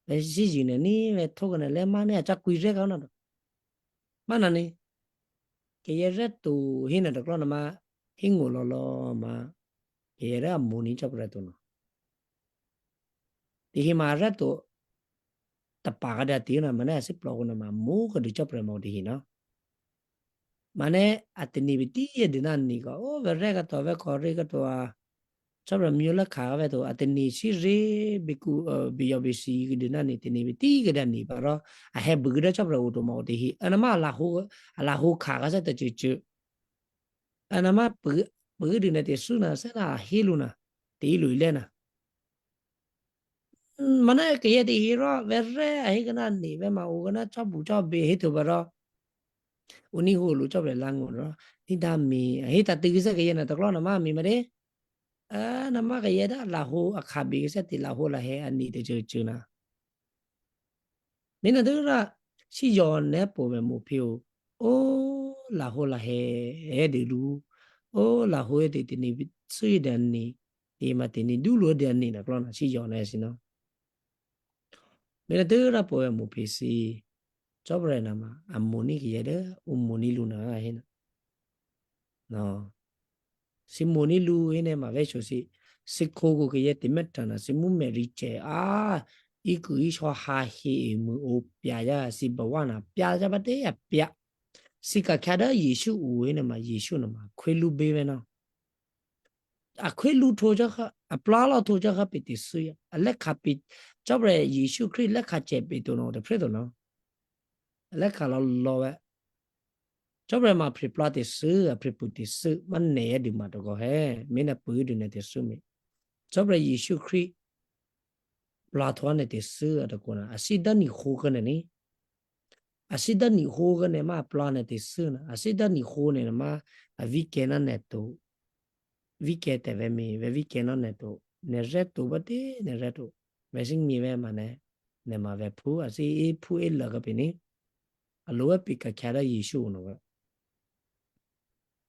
Ve si ji ne ni ve to ga na le ma ne cha kui re ga na do. Mana ni. Ke ye reto hina do klona ma hingo lo lo ma. Ke ye re amuni cha reto no. Ti hi ma reto. Tapa ga da ti na mana si plo na ma mu ga du cha pre mo ti hi no. Mane atini biti ye dina ni ko o ve re ga to ve ko re ga to a. Chobra miula ka ve to atini si re biku biyo bisi ga dina ni tini biti ga da ni paro a he bu ga da chobra uto mo ti hi. Ana ma la hu la hu ka ga sa ta chu chu. Ana ma bu bu ga dina te su na sa na hilu na te ilu ile na. Mana ke ye di hiro verre ahi kana ni ve ma u kana chabu chabe hitu baro. Uni hulu chabe langun ro. Ni da mi hi ta tigi sa ke ye na taklo na ma mi ma de. A na ma ke ye da la hu a khabi ke sa ti la hu la he ani de chu chu na. Mina dura si yon ne po ve mu piu. O la hu la he he de lu. O la hu de ti ni sui de ni. Ima tini dulu dia ni na klona si yo na sino. Mira dera po ya mu pisi. Chobra na ma amuni ki ya de umuni lu na hina. No. Si muni lu hine ma vecho si si kogo ki ya ti meta na si mu me riche. A iku isho ha hi mu o pia ya si bawana pia ya ba te ya pia. Si ka kada Yesu u hine ma Yesu na ma kwelu be na. A kwe lu toja ka a pla la toja ka piti suya a le ka pit. Chabre Yesu Christ le ka che pito no de predo no. Le ka lo lo we. Chabre ma pri pla ti su a pri pu ti su ma ne ya di ma to go he mi na pu du ne ti su mi. Chabre Yesu Christ pla to ne ti su a to ko na a si da ni ho ka ne ni. A si da ni ho ka ne ma pla ne ti su na a si da ni ho ne ma a vi ke na ne to. Vike te ve mi ve vike no ne to ne re to ba te ne re to ve sing mi ve ma ne ne ma ve pu a si i pu i la ga pi ni a lo ve pi ka kya da Yesu no ve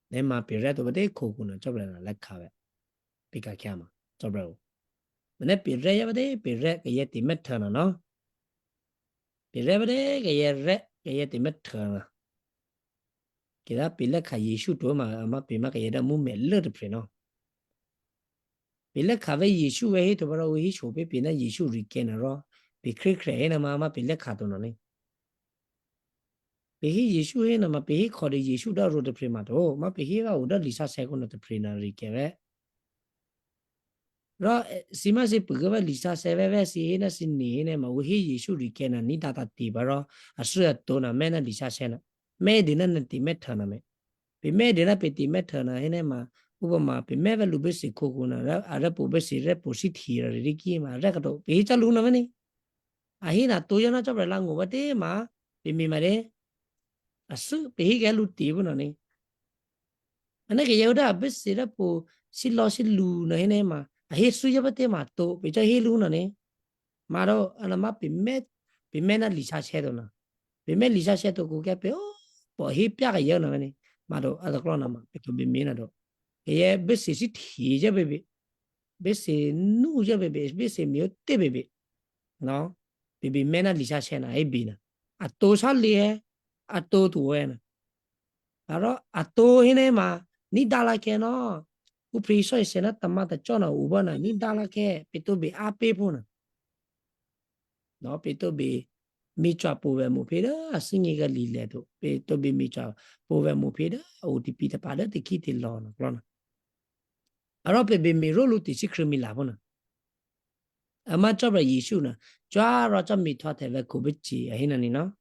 ne ma pi re to ba te ko ku no chobre na le ka ve pi ka kya ma chobre o ne pi re ya ba te pi re ke ye ti me ta na no pi re ba te ke ye re ke ye ti me ta na. Kira pile ka Yesu to ma ma pi ma ka yeda mu me le de preno. Pile ka ve Yesu ve he to bara u hi so pe pi na Yesu ri ke na ro. Pi kre kre he na ma ma pile ka to no ni. Pi hi Yesu he na ma pi hi ko de Yesu da ro de pre ma to ma pi hi ga u da lisa se ko no de pre na ri ke ve. Ro sima si pugaba lisa seveve si hina si ni hine ma uhi Yesu ri kena ni tata ti baro asu ato na mena lisa sena. Me dina na ti me thana me. Pi me dina pe ti me thana hine ma uba ma pi me va lu besi kokuna ra ara pu besi re pu si thira ri ki ma ra kato pi hicha lu na mani. Ahina to yana chobra langu ba te ma pi mi ma re. Asu pi hi ga lu ti bu na ni. Ana ke yauda besi ra pu si lo si lu na hine ma. A he su ya ba te ma to pe cha he lu na ne. Ma ro ana ma pi me pi me na li sa che do na. Pi me li sa che to ku ke pe o po he pya ga yau na ne. Ma do a do klo na ma pe to bi mi na do. Ke ye besi si thi ja be be. Besi nu ja be be besi mi o te be be. No. Bi bi me na li sa che na e bi na. A to sa li e a to tu e na. Aro ato hine ma ni dala ke no. U pri so ese na tamata chona ubana ni dala ke pito bi a pe puna. No pito bi mi chwa pu ve mu pira asingi ga li le to. Pito bi mi chwa pu ve mu pira u ti pita pada ti kiti lo na klona. Aro pe bi mi ro lu ti si krimi la puna. Ama chobra Yesu na chwa ro cha mi thwa te ve kubichi ahina ni no.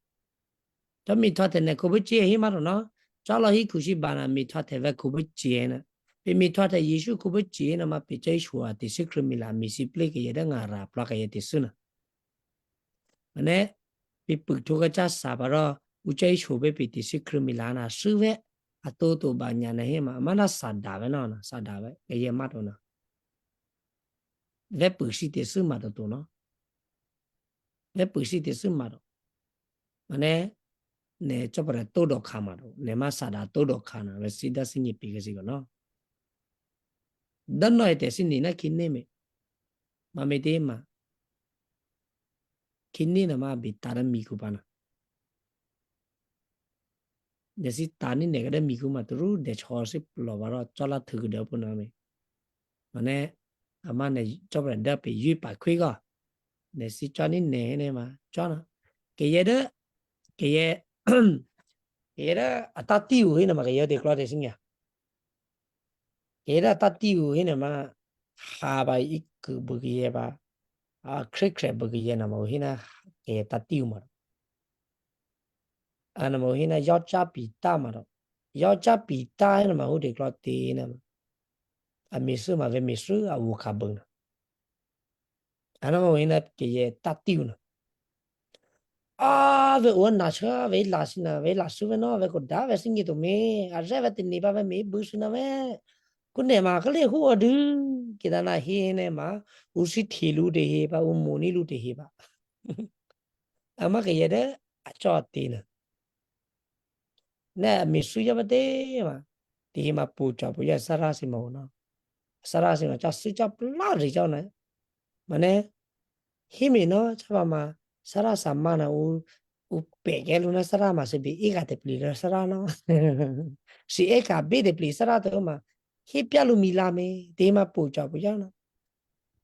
Cha mi thwa te ne kubichi ahi ma ro no. Cha lo hi kushi bana mi thwa te ve kubichi ahina. Pe mi tua ta Yesu ku be chi na ma pe chai shua te sikru mi la mi si ple ke ye da nga ra pla ke ye te suna. Mane, pe puk tu ka cha sa ba ro, u chai shu be pe te sikru mi la na su ve, a to to ba nya na he ma, ma na sa da ve no na, sa da ve, ke ye ma to na. Ve puk si te su ma to to no. Ve puk si te su ma to. Mane, ne chopra todo kama do, ne ma sada todo kana, ve sida singi pika si kono. Dan no ete sini na kinne me. Ma me te ma. Kinne na ma bitara mi kupana. Ne si tani ne kada mi kuma turu de chor si lo baro chola thugu de puna me. Mane, ama ne chopra da pe yui pa khui go. Ne si chani ne ne ma, chana. Ke ye de, ke ye, ke ye de atati u hina ma ke ye de klo de singa. Ke ye de atati u hina ma, ha ba ik bu ke ye ba, a kre kre bu ke ye na ma u hina, ke ye tati u ma. Ana ma u hina yo cha pi ta ma do. Yo cha pi ta hina ma u de klo te na ma. A mi su ma ve mi su a u ka bu na. Ana mo ina ke ye tatiuna. A ve o na cha ve la sina ve la su ve no ve ko da ve singi to me. A re ve tini ba ve me bu sina ve. Ku ne ma ke le hu o du. Ki da na he ne ma. U si thi lu de he ba, u mo ni lu de he ba. Ama ke ye de a cho tina. Ne mi su ya ba de ma. Di ma pu cha pu ya sara si ma u no. Sara si ma cha su cha pla ri cha na. Mane, himi no, chapa ma, sara sa mana u, u pege lu na sara ma se bi iga te pli na sara no. Si eka bi te pli sara to ma, hi pia lu mi la me, te ma pu cha pu ya no.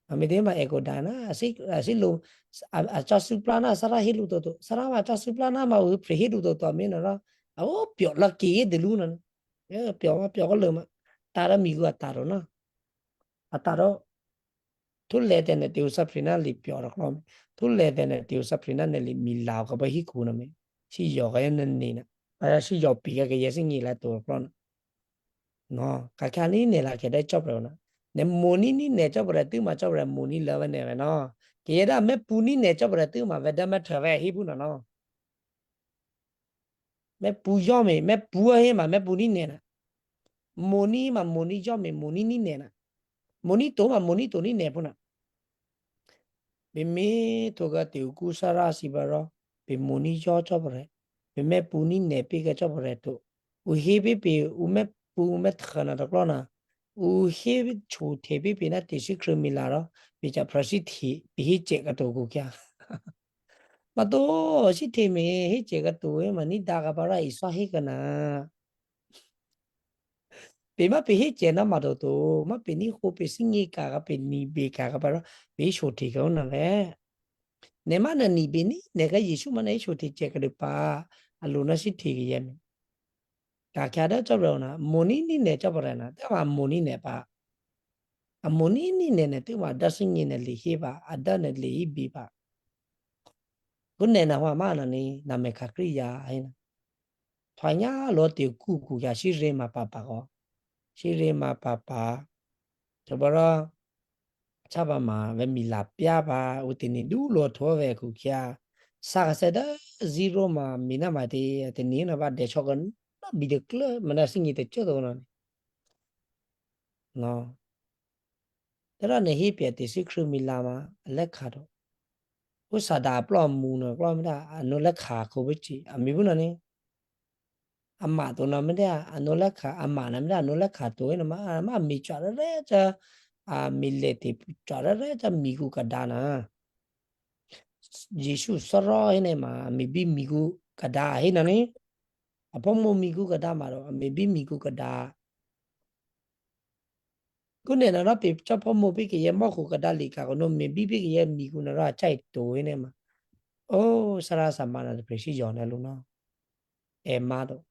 Ma me te ma eko da na, asi, asi lu, a, a cha su pla na sara hi lu to to, sara ma cha su pla na ma u pre hi lu to to me na ra. A o pio la ki ye de lu na. Ya pio ma pio ko lu ma. Tara mi gu a taro na. A taro. Tu le te ne te u sa pri na li pio ro klom. Tu le te ne te u sa pri na ne li mi la ko ba hi ku na me. Si yo ga ne ni na. Ba ya si yo pi ga ke ye si ni la to klon. No, ka ka ni ne la ke de chop ro na. Ne mo ni ni ne chop ro tu ma chop ro mo ni la ve ne ve no. Ke ye da me pu ni ne chop ro tu ma ve da me tra ve hi bu na no. Me pu yo me, me pu he ma, me pu ni ne na. Mo ni ma mo ni yo me, mo ni ni ne na. Mo ni to ma mo ni to ni ne pu na. Be me to ga te u ku sara si ba ro, be mo ni yo cho ba re. Be me pu ni ne pe ga cho ba re to. U he be be u me pu u me tha na da klo na. U he be chu te be be na te si kru mi la ro. Be cha pra si thi, be he che ka to ku kya. Ma to si te me he che ka to e ma ni da ga ba ra i sa he ka na. Pe ma pe he che na ma do to, ma pe ni ho pe si ngi ka ga pe ni be ka ga ba ra, pe sho te ka na ve. Ne ma na ni be ni, ne ka Yesu ma na sho te che ka de pa, a lo na si te ke ye me. Ka kya da cho bra na, mo ni ni ne cho bra na, ta ma mo ni ne pa. A mo ni ni ne ne te ma da si ngi ne li hi ba, a da ne li hi bi ba. Ku ne na wa ma na ni, na me ka kri ya, ai na. Thwanya lo te ku ku ya si re ma papa ko. Si re ma papa. Choboro chaba ma ve mi la pia ba u te ni du lo tho ve ku kya. Sa ka se da zero ma mi na ma te te ni na ba de chogon na bi de kle ma na singi te cho do na. No. Tera ne hi pia te si kru mi la ma le kha do. Ku sa da plo mu no plo mi da a no le kha ko bu chi. A mi bu na ni. Ama to na mede a no la ka, ama na mede a no la ka to ina ma, ma mi chara re cha, a mi le te chara re cha mi ku ka da na. Yesu soro ina ma mi bi mi ku ka da ina ni. Apo mo mi ku ka da ma ro, mi bi mi ku ka da. Ku ne na na pe cha po mo pe ke ye mo ku ka da li ka ko no mi bi pe ke ye mi ku na ra chai to ina ma. O sara sa ma na pe si yo na lu no. E ma do.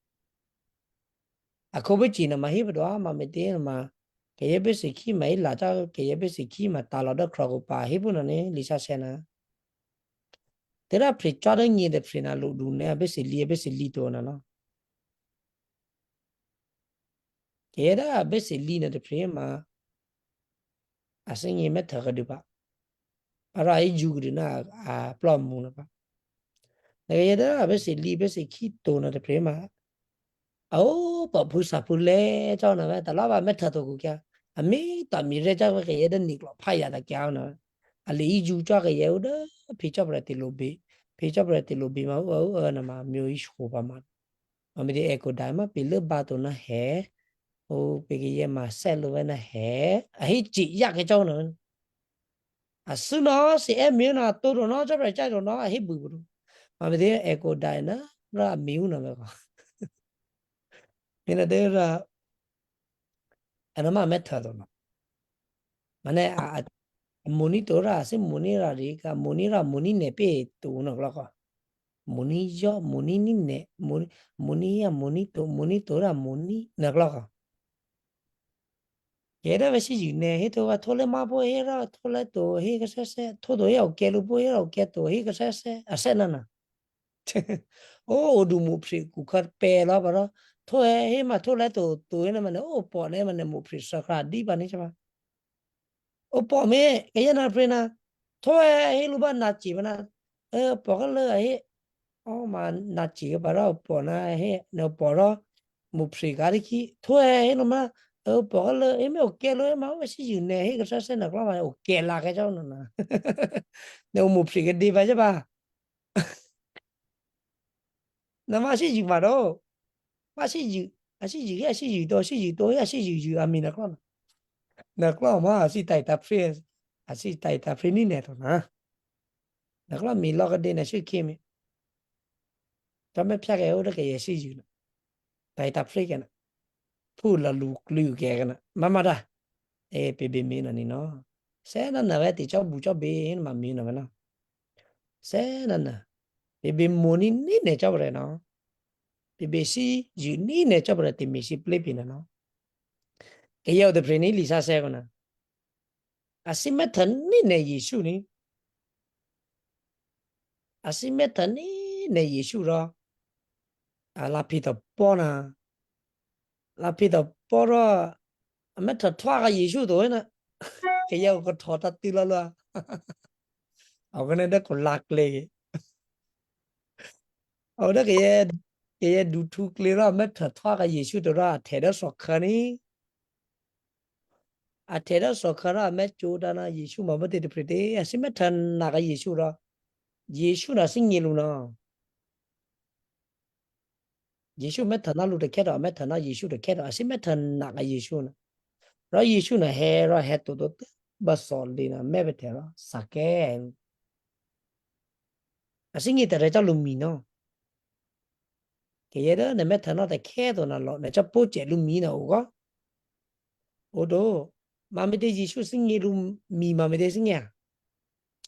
A ko be chi na ma hi do a ma me te ma ke ye be se ki ma i la ta ke ye be se ki ma ta lo do kro ko pa hi bu na ne li sa se na. Te ra pri cha do ni de pri na lu du ne be se li be se li to na no. Keyeda bese li na de prema. Asing ye me thaga de ba. Ara i jugu de na a pla mu na ba. Na keyeda bese li bese ki to na de prema. Au pa pu sa pu le cha na ba ta la ba me tha to ku kya. A mi ta mi re cha ba keyeda ni klo pa ya da kya na. A le i ju cha ke ye u da pi cha pra ti lo bi. Pi cha pra ti lo bi ma u u na ma myo i shu ba ma. Ma mi de eko dai ma pi le ba to na he. O pe ke ye ma se lo na he. A hi chi ya ke cha na. A su no si e mi na to ro no cha pra cha ro no a hi bu bu. Ma mi de eko dai na ra mi u na me ko. Mi na de ra ana ma me tha do no. Mane a, a moni to ra si moni ra ri ka moni ra moni ne pe to no kla ka. Moni yo moni ni ne moni moni ya moni to moni to ra moni na kla ka. Keda ve si ju ne he to va to le ma bo he ra to le to he ka se se to do ya o ke lu bo he ra o ke to he ka se se a se na na. O o du mu pri ku kar pe la ba ra. To he he ma to le to to he na ma ne o po ne ma ne mu pri sa ka di ba ni cha ba. O po me ke ya na pri na. To he he lu ba na chi ba na. E po ka le he. O ma na chi ba ra o po na he ne o po ra. Mu pri ka ri ki. To he he lu ma. E o po ka le he me o ke lo he ma o si ju ne he ka sa se na kla ma o ke la ke cha na na. Ne o mu pri ke di ba cha ba. Na ma si ju ma ro. Ma si ju. A si ju ya si ju to si ju to ya si ju ju a mi na kla. Na kla ma a si tai ta pri. A si tai ta pri ni ne to na. Na kla mi lo ka de na si ki mi. Ta me pya ke o de ke ya si ju na. Tai ta pri ke na. Pu la lu klu ke ke na. Ma ma da. E pe be mi na ni no. Se na na ve ti cho bu cho be hin ma mi na ve na. Se na na. Pe be mo ni ni ne cho bre no. Pe be si ju ni ne cho bre ti mi si ple pi na no. Ke ya o de pre ni li sa se ko na. A si me tha ni ne Yesu ni. A si me tha ni ne Yesu ro. A la pi to po na. La pi to po ro. A me tha thwa ka Yesu to na. Ke ya ko tho ta ti la la. A ko ne de ko lak le. A de ke ye ke ye du thu kle ro a me tha thwa ka Yesu to ro a the de so kha ni. A the de so kha ro a me chu da na Yesu ma ba te de pre de. A si me tha na ka Yesu ro. Yesu na si ngi lu na. Yesu me tha na lu de ke ro a me tha na Yesu de ke ro a si me tha na ka Yesu na. Ro Yesu na he ro he to do te ba so li na me be te ro sa ke. A si ngi te re cha lu mi no. Ke ye de ne me tha na de ke do na lo ne cha po che lu mi na u go. O do ma me de Yesu si ngi lu mi ma me de si ngi a.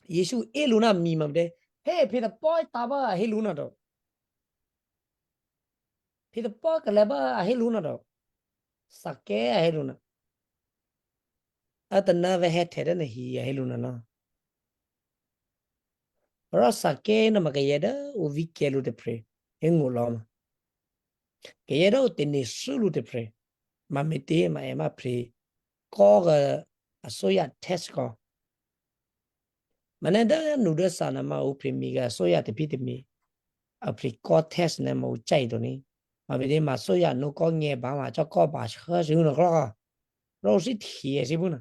Yesu e lu na mi ma me de. He pe da po ta ba he lu na do. Pi to po ke le ba a he lu na do. Sa ke a he lu na. A ta na ve he the de na hi a he lu na no. Ro sa ke na ma ke ye de u vi ke lu de pre. He ngu lo ma. Ke ye de u te ne su lu de pre. Ma me te ma e ma pre. Ko ga a so ya test ko. Mane da nu da sa na ma u pri mi ga so ya te pi te mi. A pri ko test ne ma u chai do ni. Ma bi de ma so ya nu ko nge ba ma cho ko ba sha si u na ko. Ro si thi e si bu na.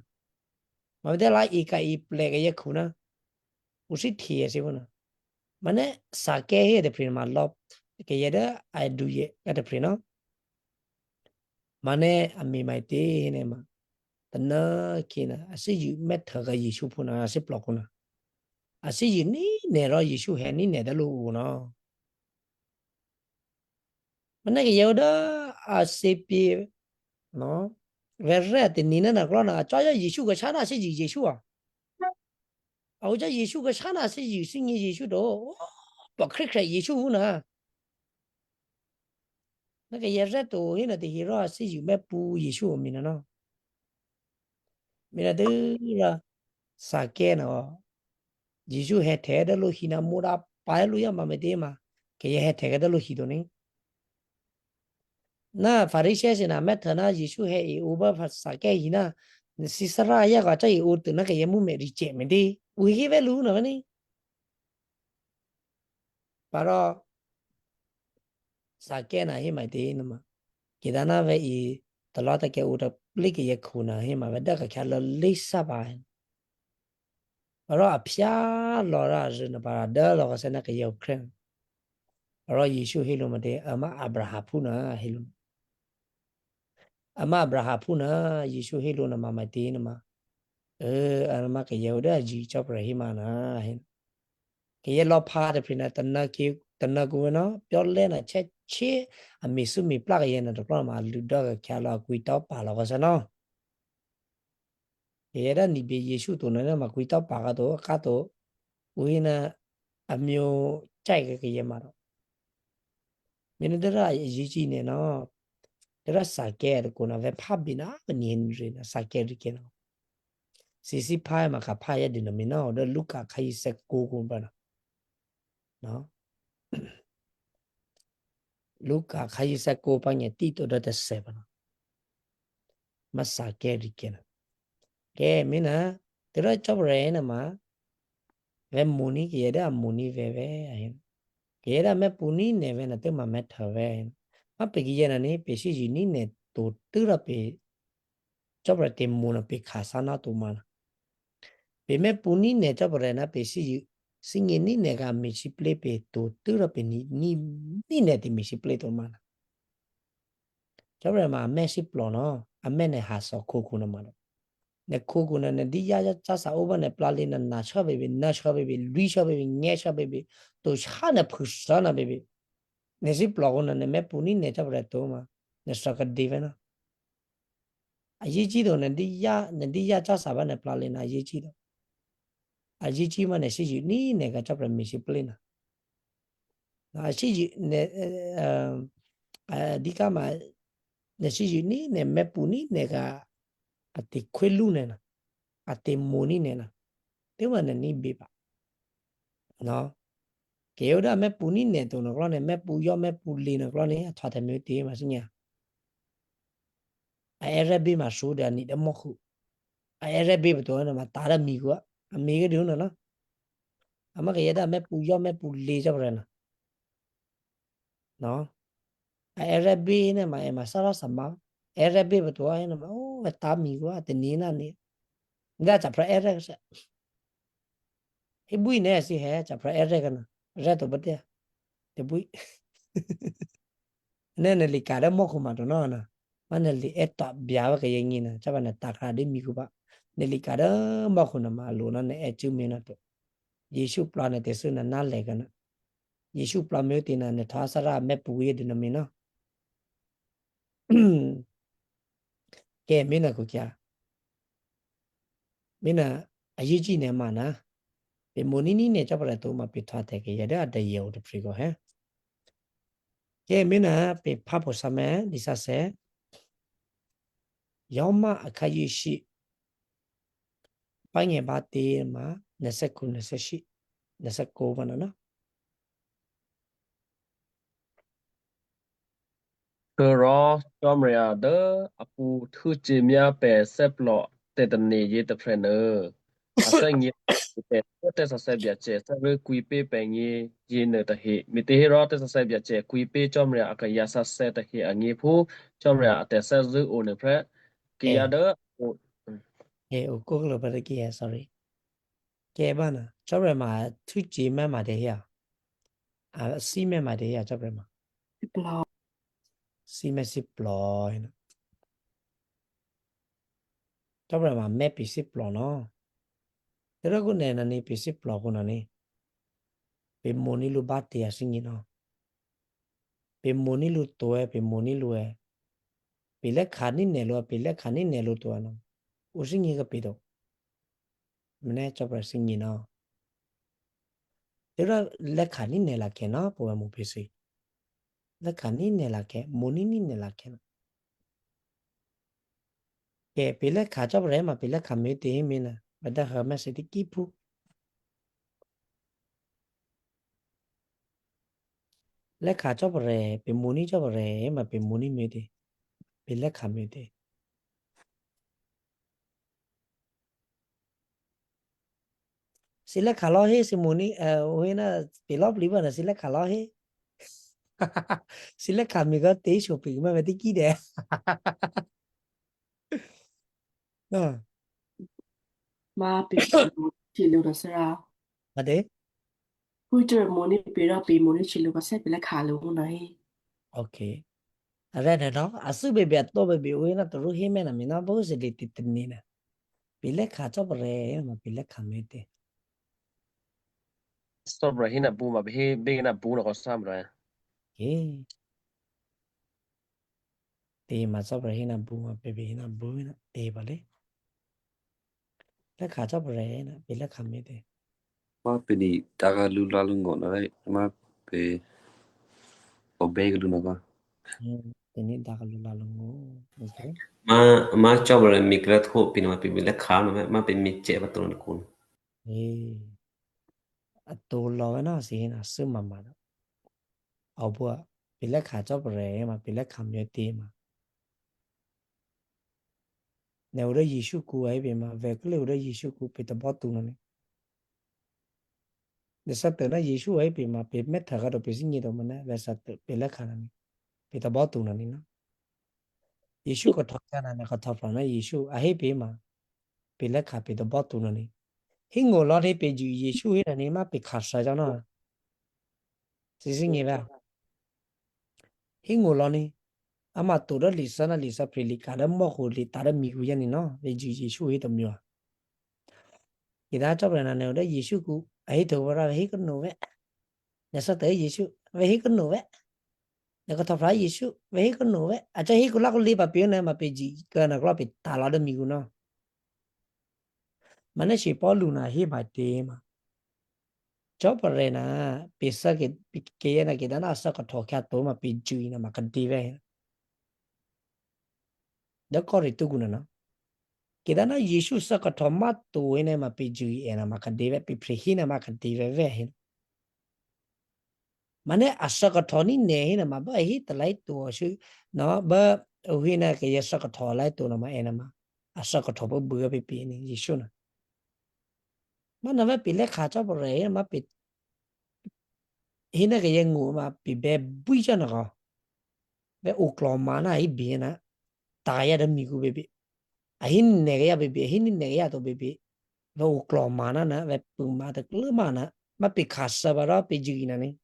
Ma bi de la i ka i ple ga ye khu na. U si thi e si bu na. Mane sa ke he de pri ma lop ke ye de a du ye ga de pri no. Mane a mi mai te ne ma. Tana kina a si yu met ga Yesu puna a si plokuna. A si yu ni ne ro Yesu he ni ne da lu no. Mane ke yauda a si pi no. Verre te ni na na klona a cha ya Yesu ga chana si yu Yesu a. A uja Yesu ga chana si yu si ngi Yesu do. Pa krik krik Yesu na. Na ke yere to hina te hiro a si yu me pu Yesu mina no. Mina de ra sa ke no. Yesu he te da lo hina mura pa lu ya ma me de ma. Ke ye he te da lo hi do ni. na Pharisee si na met na Yesu he i uba fa sa ke hina. Si sara ya ga cha i ur tu na ke ye mu me ri che me di. U hi ve lu na ni. Paro sa ke na hi mai ti na ma. Ki da na ve i tala ta ke u ta pli ke ye khu na hi ma ve da ka kya lo li sa ba. Ro apia lo ra ri na para da lo ka se na ke ye u kren. Ro Yesu hi lu ma de ama Abraham pu na hi lu. Ama Abraham pu na Yesu hi lu na ma ma ti na ma. E, ama ke ye u da ji chop ra hi ma na hi. Ke ye lo pa de pri na ta na ki ta na ku na pyo le na che che a mi su mi pla ke ye na de pro ma lu da ka kya lo ku ta pa lo ka se no. Era ni be Yesu to na ma kuita pa ka to ka to. Uina amio chai ke ke yemaro. Mene dera Yesu ne no. Dera sa ke ko na ve pa bina ni Henry na sa ke ri ke no. Si si pa ma ka pa ya de no mi no de Luka ka yi se ko ko ba na. No. Luka ka yi se ko pa nye ti to de te se ba na. Ma sa ke ri ke na. Ke mina tira chop re na ma ve muni ke yeda muni ve ve ahin. Ke yeda me puni ne ve na te ma me tha ve ahin. Ma pe ki yena ni pe si ji ni ne to tira pe chop re te muna pe khasa na to mana. Pe me puni ne chop re na pe si ji singe ni ne ga mi si ple pe to tira pe ni ni ni ne te mi si ple to mana. Chop re ma me si plo no a me ne ha so ko ku na mana. Ne koguna ne di ya ya cha sa uba ne plali na na cha bebe, na cha bebe, lui cha bebe, nge cha bebe, to cha ne phu sa na bebe. Ne si plo guna ne me puni ne cha bre to ma. Ne sa ka di ve na. A ye chi do ne di ya, ne di ya cha sa ba ne plali na a ye chi do. A ye chi ma ne si ji ni ne ka cha bre mi si plina. Na siji ne, eh, eh, dikama ne siji ni ne mepu ni ne ka ate kwelu ne na, ate moni ne na. Te wa ne ni biba. No. Ke yoda mepu ni ne to no klone, mepu yo mepu li no klone, atwa te me te ma sinya. A ere bi ma su da ni de moku. A ere bi to na ma tara mi gua. A mi ge de no na. Ama ke yeda mepu yo mepu li ja brena. No. A ere bi ne ma ema sara sama. Ere bi betu ai ne ma o ve ta mi gua te ni na ni. Nga cha pra ere sa. He bui ne si he cha pra ere kana. Re to bete. Te bui. Ne ne li kare mo kuma to no na. Ma ne li eta bia wa ke yengi na. Cha ba ne takra de mi gua. Ne li kare mo kuna ma lu na ne echu mi na to. Yesu plan ne te su na na le kana. Yesu plan me te na ne ta sara mepu ye de na mi na. Ke mina ko kya? Mina a ye ji ne mana. Pe moni ni ne cha pra to ma pe twa te ke ya da da ye o de pri go he. Ke mina pe papo same ni sa se. Yoma a ka ye shi. Pa nge ba te ma ne se ku ne se shi. Ne se ko ba na na. Kero chomria de apu thu chimia pe seplo te tani ye te prene. Asa ngi te te sa se bia che sa re kui pe pe ngi ye ne ta he. Mi te he ro te sa se bia che kui pe chomria aka ya sa se ta he a ngi pu chomria te sa zu o ne pre. Ki ya de o. E o ko lo ba de ki ya, sorry. Ke bana, chomria ma thu chimia ma de ya. A si me ma de ya chomria ma. Plo. Si me si plo ina. Chomria ma me pi si plo no. Tera ku ne na ni pi si plo ku na ni. Pe moni lu ba te ya singi no. Pe moni lu to e, pe moni lu e. Pe le kani ne lu, pe le kani ne lu to e no. U singi ka pe do. Mene chopra singi no. Tera le kani ne la ke no, po mu pe si. Le kani ne la ke, moni ni ne la ke no. Ke pile ka chop re ma pile ka me te mi na. Ba da ha ma se ti ki pu. Leka chopre, pe muni chopre, ema pe muni mete. Pe leka mete. Sila kalo he si muni, eh, wena pilo pliba na sila kalo he. Sila kami ka te shopping ma beti kide. Ah, Ma pe chilu ra sera. Ade? Puiter moni pera pe moni chilu ka se pela kalu na he. Okay. Are ne no, asu bebe ato bebe wena to ru he mena mina bo se de titinina. Pila ka chopre, ma pila ka mete. Sobra hina buma, he begina buna ko samra. He. Te ma chopre hina buma, bebe hina buna, te bale. Pila ka chopre na, pila ka mete. Ma pini daga lula lungo na, ma pe obeg luna ba. Hmm, pini daga lula lungo. Okay. Ma, ma chopre mikrat ho pini ma pe pila ka na, ma pe miche ba tun kun. Eh. Atulo na si hina suma ma. Obua, pila ka chopre ma, pila ka mete ma. Ne ura Yesu ku ai pe ma, vekle ura Yesu ku pe ta botu na ni. De sa te na Yesu ai pe ma, pe me ta ga do pe singi do ma na, ve sa te, pila ka na ni. Pe ta botu na ni na. Yesu ko thok na na ko thok na Yesu ai pe ma. Pila ka pe ta botu na ni. Hingo lo ni pe ju Yesu hina ni ma pe ka sa ja na. Si singi ba. Hingo lo ni. Ama to da lisa na lisa pe li ka da mo ko li ta da mi gu ya ni no. Ve ju Yesu hita myo. Ida chopre na ne da Yesu ku ai to ba ra he ko no ve. Ne sa te Yesu ve he ko no ve. Ne ko ta fra Yesu ve he ko no ve. Acha he ko la ko li pa pe na ma pe ji ka na ko la pe ta la da mi gu no. Mane si Paulu na hi ba te ma. Chopre na pe sa ke, ke ya na ke da na sa ko to kya to ma pe ju na ma ka di ve. Da ko ri tu gu na na. Ke da na Yesu sa ko to ma to ene ma pe ju ena ma ka di ve, pe pre hina ma ka di ve ve hin. Mane asa ka thoni ne hina ma ba hi ta lai tu shu na ba hina ke ya sa ka tho lai tu na ma ena ma. Asa ka tho ba bu pe pe ni Yesu na. Mana ba pile ka chopre ma pe hina ke ya ngu ma pe be bu ja na ka. Be u klo ma na i bi na. Ta ya da mi gu be be. A hin ne ya be be, hin ne ya to be be. Ve u klo mana na, ve pu ma te klo mana, ma pe kasa ba ra pe jigi na ni.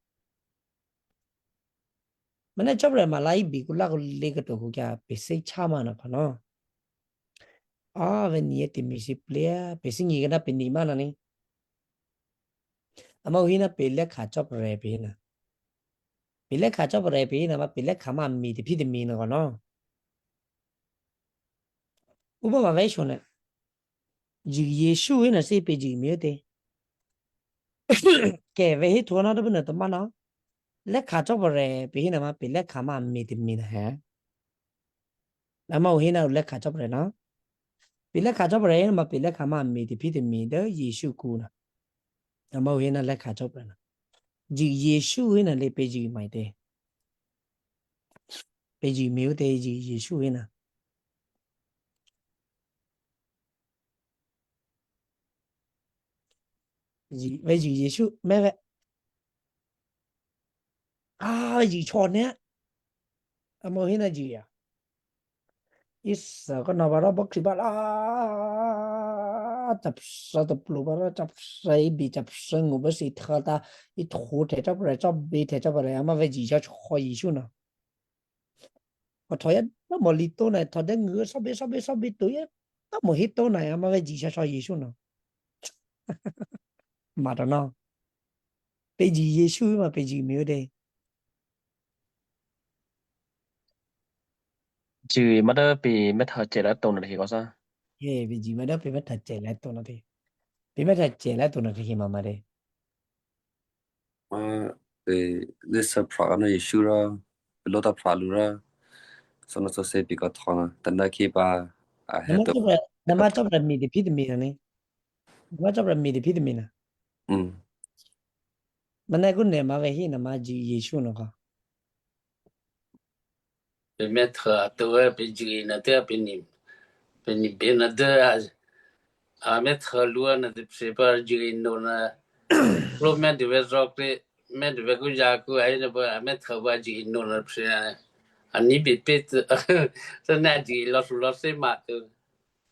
Mana chopre ma lai bi ku la ku le ka to ku kya pe se cha mana pa no. A ve ni e te mi si ple ya, pe si ni na pe ni mana ni. Ama u hina pe le ka chopre pe hina. Pe le ka chopre pe hina ma pe le ka ma mi te pi te mi na ko no. Uba ma ve shone. Jigi Yesu ina se pe jigi mi te. Ke ve hi tuana da bana to mana. Le ka chopre pe hina ma pe le ka ma mi te mi na he. Ama u hina le ka chopre na. Pe le ka chopre ma pe le ka ma mi te pi te mi da Yesu ku na. Ama u hina le ka chopre na. Jigi Yesu ina le pe jigi mai te. Pe jigi mi u te jigi Yesu ina. Ji, ve ji Yesu, me ve. A, ve ji chone. Amo hina ji ya. Isa ko na bara bak si bara. Chap sa to plu bara chap sa i bi chap sa ngu ba si tha ta i thu te chap re chap bi te chap re ama ve ji cha cho Yesu na. Ko thoya na mo li to na tho de ngu so bi so bi so bi tu ya. Na mo hi to na ya ma ve ji cha cho Yesu na. Ma to na. Pe ji Yesu ma pe ji mi de. Ji ma da pe me tha che la to na hi ko sa. He pe ji ma da pe me tha che la to na de. Pe me tha che la to na hi ma ma de. Ma, eh, lesa pra na Yesu ra, lota pra lu ra, sono so se pika thona, tanda ki ba, a Nama heto. Chopra, nama chopra mi de pit mi na ni. Nama chopra mi de pit mi na. Mm. Mana ku ne ma ve hi nama ji Yesu no ka. Pe met ha to pe jigina te pe nim. Pe ni pe na de a met ha lua na de pe se pa jigin no na. Lo men de ve rock le men de ve ku ja ku ai na ba met ha ba jigin no na pe se. Ani bi pet. Sa na ji lo su lo se ma tu.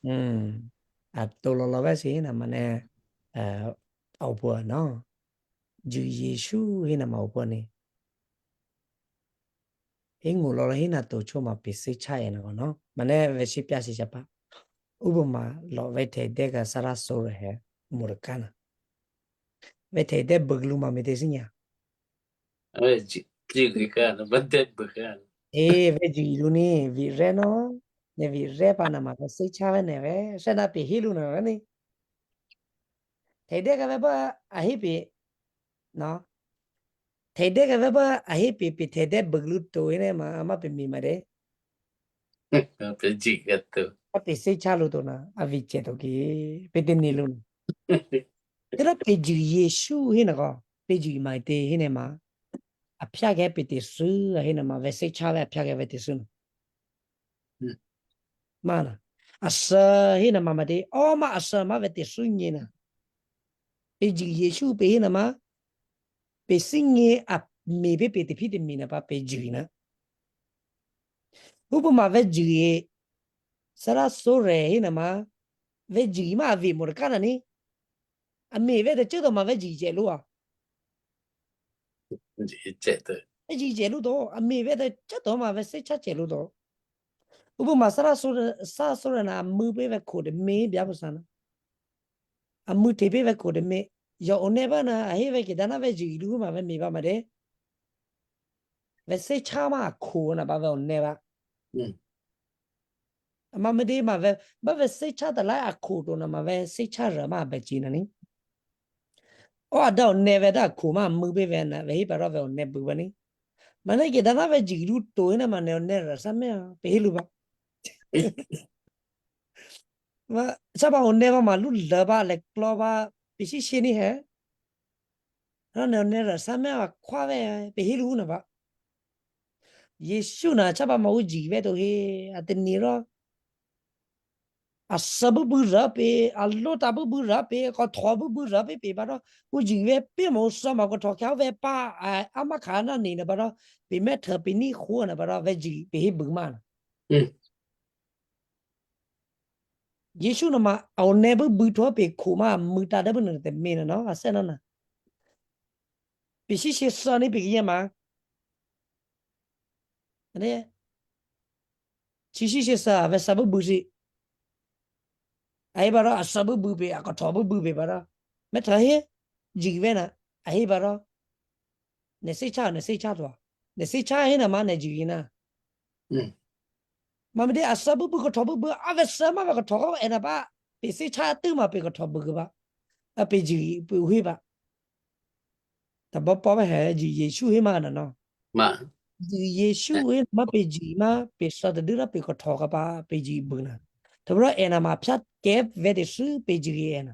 Mm. A to lo lo ba si na mane, eh, au bua no. Ju Yesu hina ma upo ni. Hingu lolo hina to choma pisi chai na kono. Mane ve si pia si chapa. Ubu ma lo ve te de ga sara sore he murkana. Ve te de buglu ma mi de sinya. Ave ji ji ka na ba de bukan. E ve ji lu ni vi re no. Ne vi re pa na ma ve si cha ve ne ve. Se na pi hilu na ve ni. Te de ga ve ba a hipi. No. Te de ga ve ba a hipi pi te de buglu to ine ma ama pi mi ma de. Pe ji ga to. A pe se cha lu to na a vi che to ki pe de ni lu. Tera pe ji Yesu hina ko pe ji ma te hina ma. A pya ga pe te su a hina ma ve se cha ve a pya ga ve te su. Mana. A sa hina ma ma te o ma a sa ma ve te su ni na. Pe ji Yesu pe hina ma. Pe singe a me pe pe te pi te mi na pa pe ji na. Ubu ma ve ji e. Sara sore hina ma. Ve ji ma ve mor kana ni. A me ve te chedo ma ve ji je lua. Ji che te. Ve ji je lu do. A me ve te chedo ma ve se cha che lu do. Ubu ma sara sore sa sore na mu pe ve ko de me bia bu sana. A mu te pe ve ko de me. Yo o ne ba na a he ve ke dana ve ji lu ma ve me ba ma de. Ve se cha ma ko na ba ve o ne ba. Mm. Ma me de ma ve ba ve se cha da la a ko do na ma ve se cha ra ma be ji na ni. O a da o ne ve da ko ma mu be ve na ve hi ba ro ve o ne bu ba ni. Ma ne ke da na ve ji lu to na ma ne o ne ra sa me a pe hi lu ba. Ma sa ba o ne ba ma lu la ba le klo ba pe si si ni he. Ro ne o ne ra sa me a kwa ve pe hi lu na ba. Yesu na cha ba ma u ji ve to he a te ni ro. A sa bu bu ra pe, a lo ta bu bu ra pe, ko tho bu bu ra pe pe ba ro. U ji ve pe mo sa ma ko tho kya ve pa a a ma ka na ni na ba ro. Pe me tha pe ni khu na ba ro ve ji pe hi bu ma na. Mm. Yesu na ma a o ne bu bu tho pe khu ma mu ta da bu na te me na no a se na na. Pe si si sa ni pe ye ma. Ane. Si si si sa ve sa bu bu si. Ai ba ro a sa bu bu pe a ko tho bu bu pe ba ro. Me tha he ji ve na ai ba ro. Ne se cha ne se cha to. Ne se cha he na ma ne ji na. Mm. Ma me de a sa bu bu ko tho bu bu a ve sa ma ve ko tho ko e na ba. Pe se cha tu ma pe ko tho bu ko ba. A pe ji pe hu ba. Ta ba pa ve he ji Yesu he ma na no. Ma. Ji Yesu he ma pe ji ma pe sa de ra pe ko tho ka ba pe ji bu na. Ta bra e na ma pya ke ve de su pe ji e na.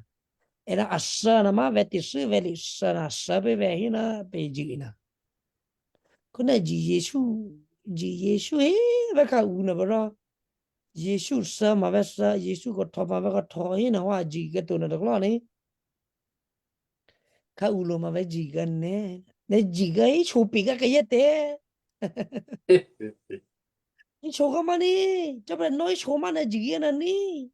E na a sa na ma ve de su ve li sa na sa pe ve he na pe ji na. Ko na ji Yesu ji Yesu he ve ka u na ba ro. Yesu sa ma ve sa Yesu ko tho ma ve ko tho he na wa ji ke to na de klo ni. Ka ulo ma ve ji ga ne. Ne ji ga i cho pi ga ka ye te. I cho ga ma ni. Cha ba no i cho ma na ji ga na ni.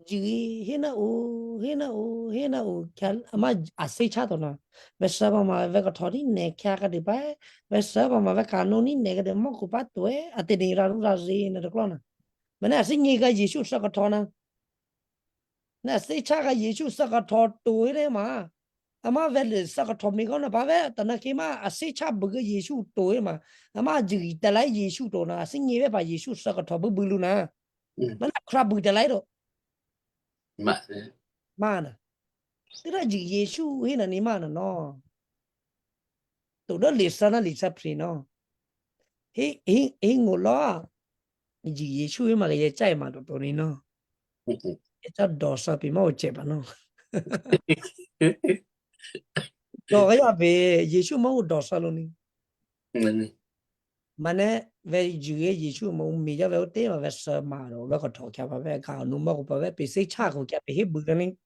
Ji he na o, he na o, he na o. Kya ama a se cha to na. Ve sa ba ma ve ka tho ni ne kya ka de ba. Ve sa ba ma ve ka no ni ne ka de mo ko pa to e. A te ni ra ru ra ri na de klo na. Ma na a se ni ga Yesu sa ka tho na. Na se cha ga Yesu sa ka tho to e re ma. Ama ve le sa ka tho mi ko na ba ve ta na ki ma a se cha bu ga Yesu to e ma. Ama ji ta la Yesu to na a se ni ve ba Yesu sa ka tho bu bu lu na. Mm. Ma na kra bu ta la ro. Ma. Ma na. Tira ji Yesu he na ni ma na no. To do le sa na le sa pri no. He he he ngo lo. Ji Yesu he ma ga ye cha e ma to to ni no. Ye cha do sa pi ma o che ba no. Do ga ya be Yesu ma o do sa lo ni. Mani. Mane ve jige Yesu ma umi ja ve te ma ve sa ma ro ve ko to kya ba ve ka nu ma ko ba ve pe se cha ko kya pe he bu ni.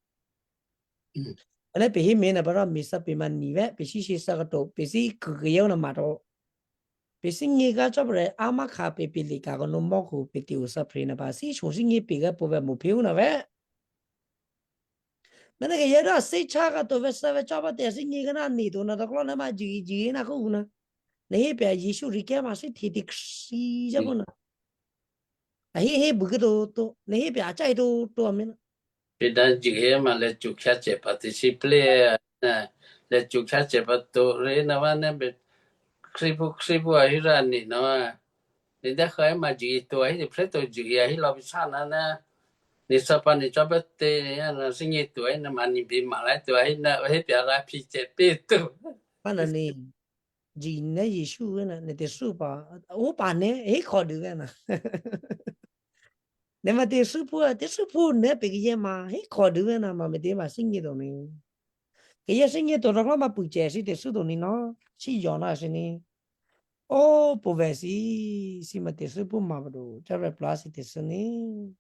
Mane pe he me na ba ra mi sa pe ma ni ve pe si si sa ko to pe si ku ke yo na ma to. Pe si ngi ga cha bre ama ka pe pe li ka ko nu ma ko pe ti u sa pre na ba si so si ngi pe ga po ve mo pe u na ve. Mene ke yera se cha ka to ve sa ve cha ba te si ngi ga na ni to na to klo na ma ji ji na ko na. Ne he pe Yesu ri ke ma si ti ti si ja bo na. A he he bu ke to to ne he pe a cha to to a me na. Pe da ji he ma le chu kya che pa ti si ple na le chu kya che pa to re na wa ne be kri bu kri bu a hi ra ni na wa. Ni da khai ma ji to a hi pre to ji a hi lo bi sa na na. Ni sa pa ni cha ba te ya na si ngi to a hi na ma ni bi ma lai to a hi na he pe a ra pi che pe to. Pa na ni. Ji ne Yesu na ne te su pa. O pa ne he ko du na. Ne ma te su pu te su pu ne pe ye ma he ko du na ma me te ma si ngi do ni. Ke ye si ngi to ro ma pu che si te su do ni no. Si yo na si ni. O pu ve si si ma te su pu ma do. Cha re pla si te su ni.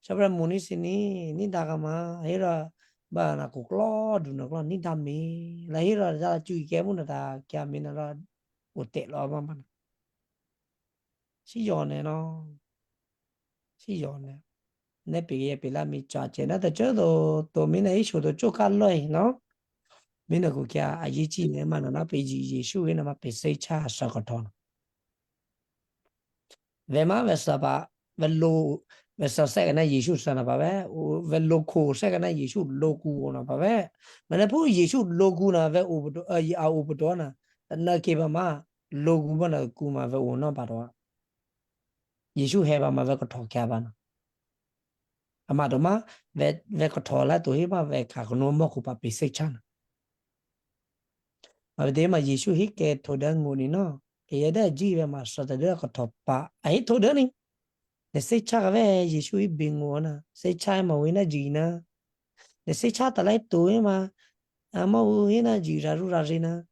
Sabra muni sini ni daga ma hira ba na ku klo du na klo ni dami la hira da chu ke mu na da kya mi na la u te lo ma ma si yo ne no si yo ne ne pi ye pi la mi cha che na da cho do to mi na i shu do chu ka lo no mi na ku kya a yi chi ne ma na na pe ji Yesu na ma pe se cha sa ko to no. Ve ma ve sa pa ve lo ve sa se na Yesu sa na pa ve ve lo ko se na Yesu lo ku na pa ve. Ma na pu Yesu lo ku na ve u bu a u bu na na ke ba ma lo ku ba na ku ma ve u na pa do. Yesu he ba ma ve ko to kya ba na. Ama do ma ve ve ko to la to he ba ve ka ko no mo ku pa pe se cha na. Ma ve de ma Yesu hi ke to da ngu ni no. Ke ya da ji ve ma sa da da ko to pa. A hi to da ni. Ne se cha ve Yesu hi bi ngu na. Se cha ma we na ji na. Ne se cha ta lai to e ma. A ma u hi na ji ra ru ra ri na.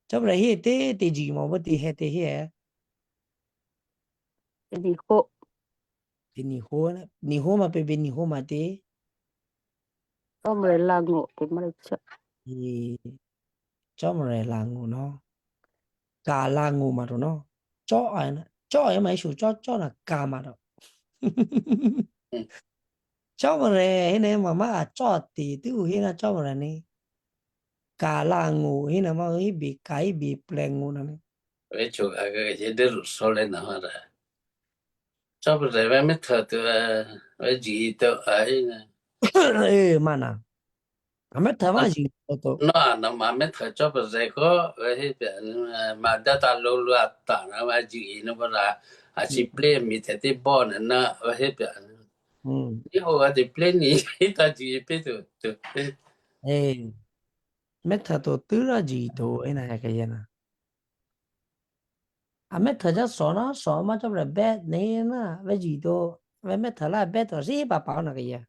Cha bra hi te te ji ma bo te he te he. Ni ho. Te ni ho na. Ni ho ma pe be ni ho ma te. Omre lango te mare cha. Chomre langu no. Ka langu ma to no. Cho ai na. Cho ai ma isu cho cho na ka ma to. Chomre hine ma ma a cho ti tu hina chomre ni. Ka langu hina ma hi bi ka hi bi plengu na ni. Ve cho ka ka ye de ru so le na ma da. Chomre ve me tha tu ve ji to ai na. Eh mana. Ame tama ji to. No, no, ma me tha cho pa ze ko, we he pe, ma da ta lo lo a ta na wa ji no ba la, a chi ple mi te te bo na na, we he pe. Mm. Ni ho wa te ple ni, ta ji pe to, to. Eh. Me tha to tu ra ji to, e na ya ke ya na. A me tha ja so na, so ma cho bre be ne na, ve ji to, ve me tha la be to, si pa pa na ke ya.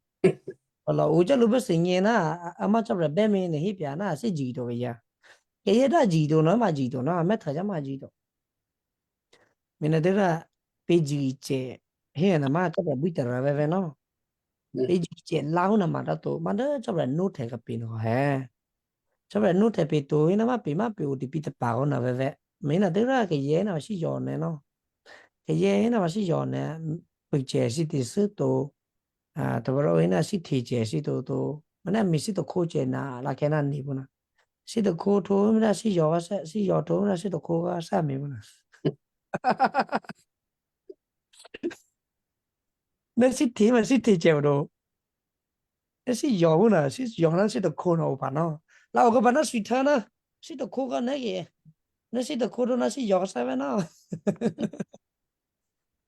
Ola u ja lu be si nge na, a ma cho bre be me ne hi pia na, si ji to ke ya. Ke ye da ji to na, ma ji to na, a me tha ja ma ji to. Me na de ra pe ji che, he na ma cho bre bu ta ra ve ve no. Pe ji che la u na ma da to, ma da cho bre no te ka pe no he. Cho bre no te pe to, he na ma pe ma pe u ti pi ta pa go na ve ve. Me na de ra ke ye na si yo ne no. Ke ye na ma si yo ne, pe che si ti su to. A, to bro ina si ti che si to to. Mana mi si to ko che na la ke na ni bu na. Si to ko to mi na si yo ga sa, si yo to na si to ko ga sa mi bu na. Na si ti ma si ti che do. Na si yo bu na, si yo na si to ko no pa no. La o ko pa na si ta na, si to ko ga na ye. Na si to ko do na si yo sa ve na.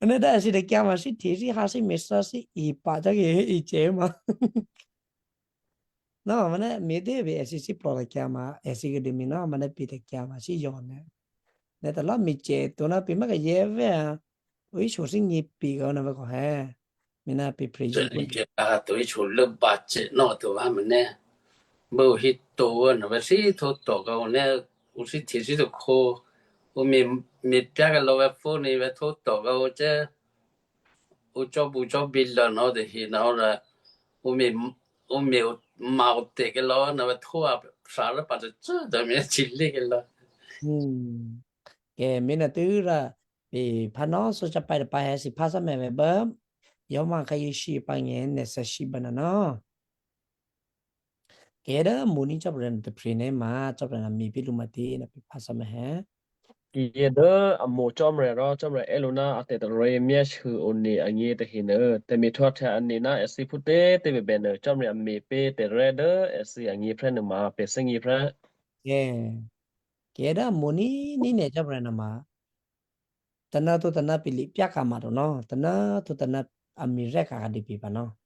Ane da si de kya ma si ti si ha si me sa si i pa ta ke i che ma. No, mane me de be si si pro da kya ma, e si ke de mi no, mane pi de kya ma si yo ne. Ne ta la mi che to na pi ma ke ye ve a. O i so si ni pi ga na ve ko he. Mi na pi pre ji. Ni ke a to i so le ba che no to va mane. Bo hi to na ve si to to ga ne. usi tisi to ko, umi mi piaga lo ve fo ni ve to to ga o che, ucho bucho billo no de hi na ora, umi, umi ma o te ke lo na ve to a sa le pa de tsu de mi chi le ke lo. Ke mina tura pi pano so cha pai pa he si pasa me ve ba. Yo ma ka yi shi pa nge ne sa shi ba na no. Keda muni chapren te prine ma chapren mi pi lumati na pi pasa me he. Keda amo chomre ro chomre eluna ate te re mia shu oni angi te hine te mi thua te ani na esi pute te be bene chomre mi pe te re de esi angi pre ne ma pe sengi pre. Ye. Keda muni ni ne chapren ma. Tana to tana pili piaka ma to no. Tana to tana ami reka ka di pipa no.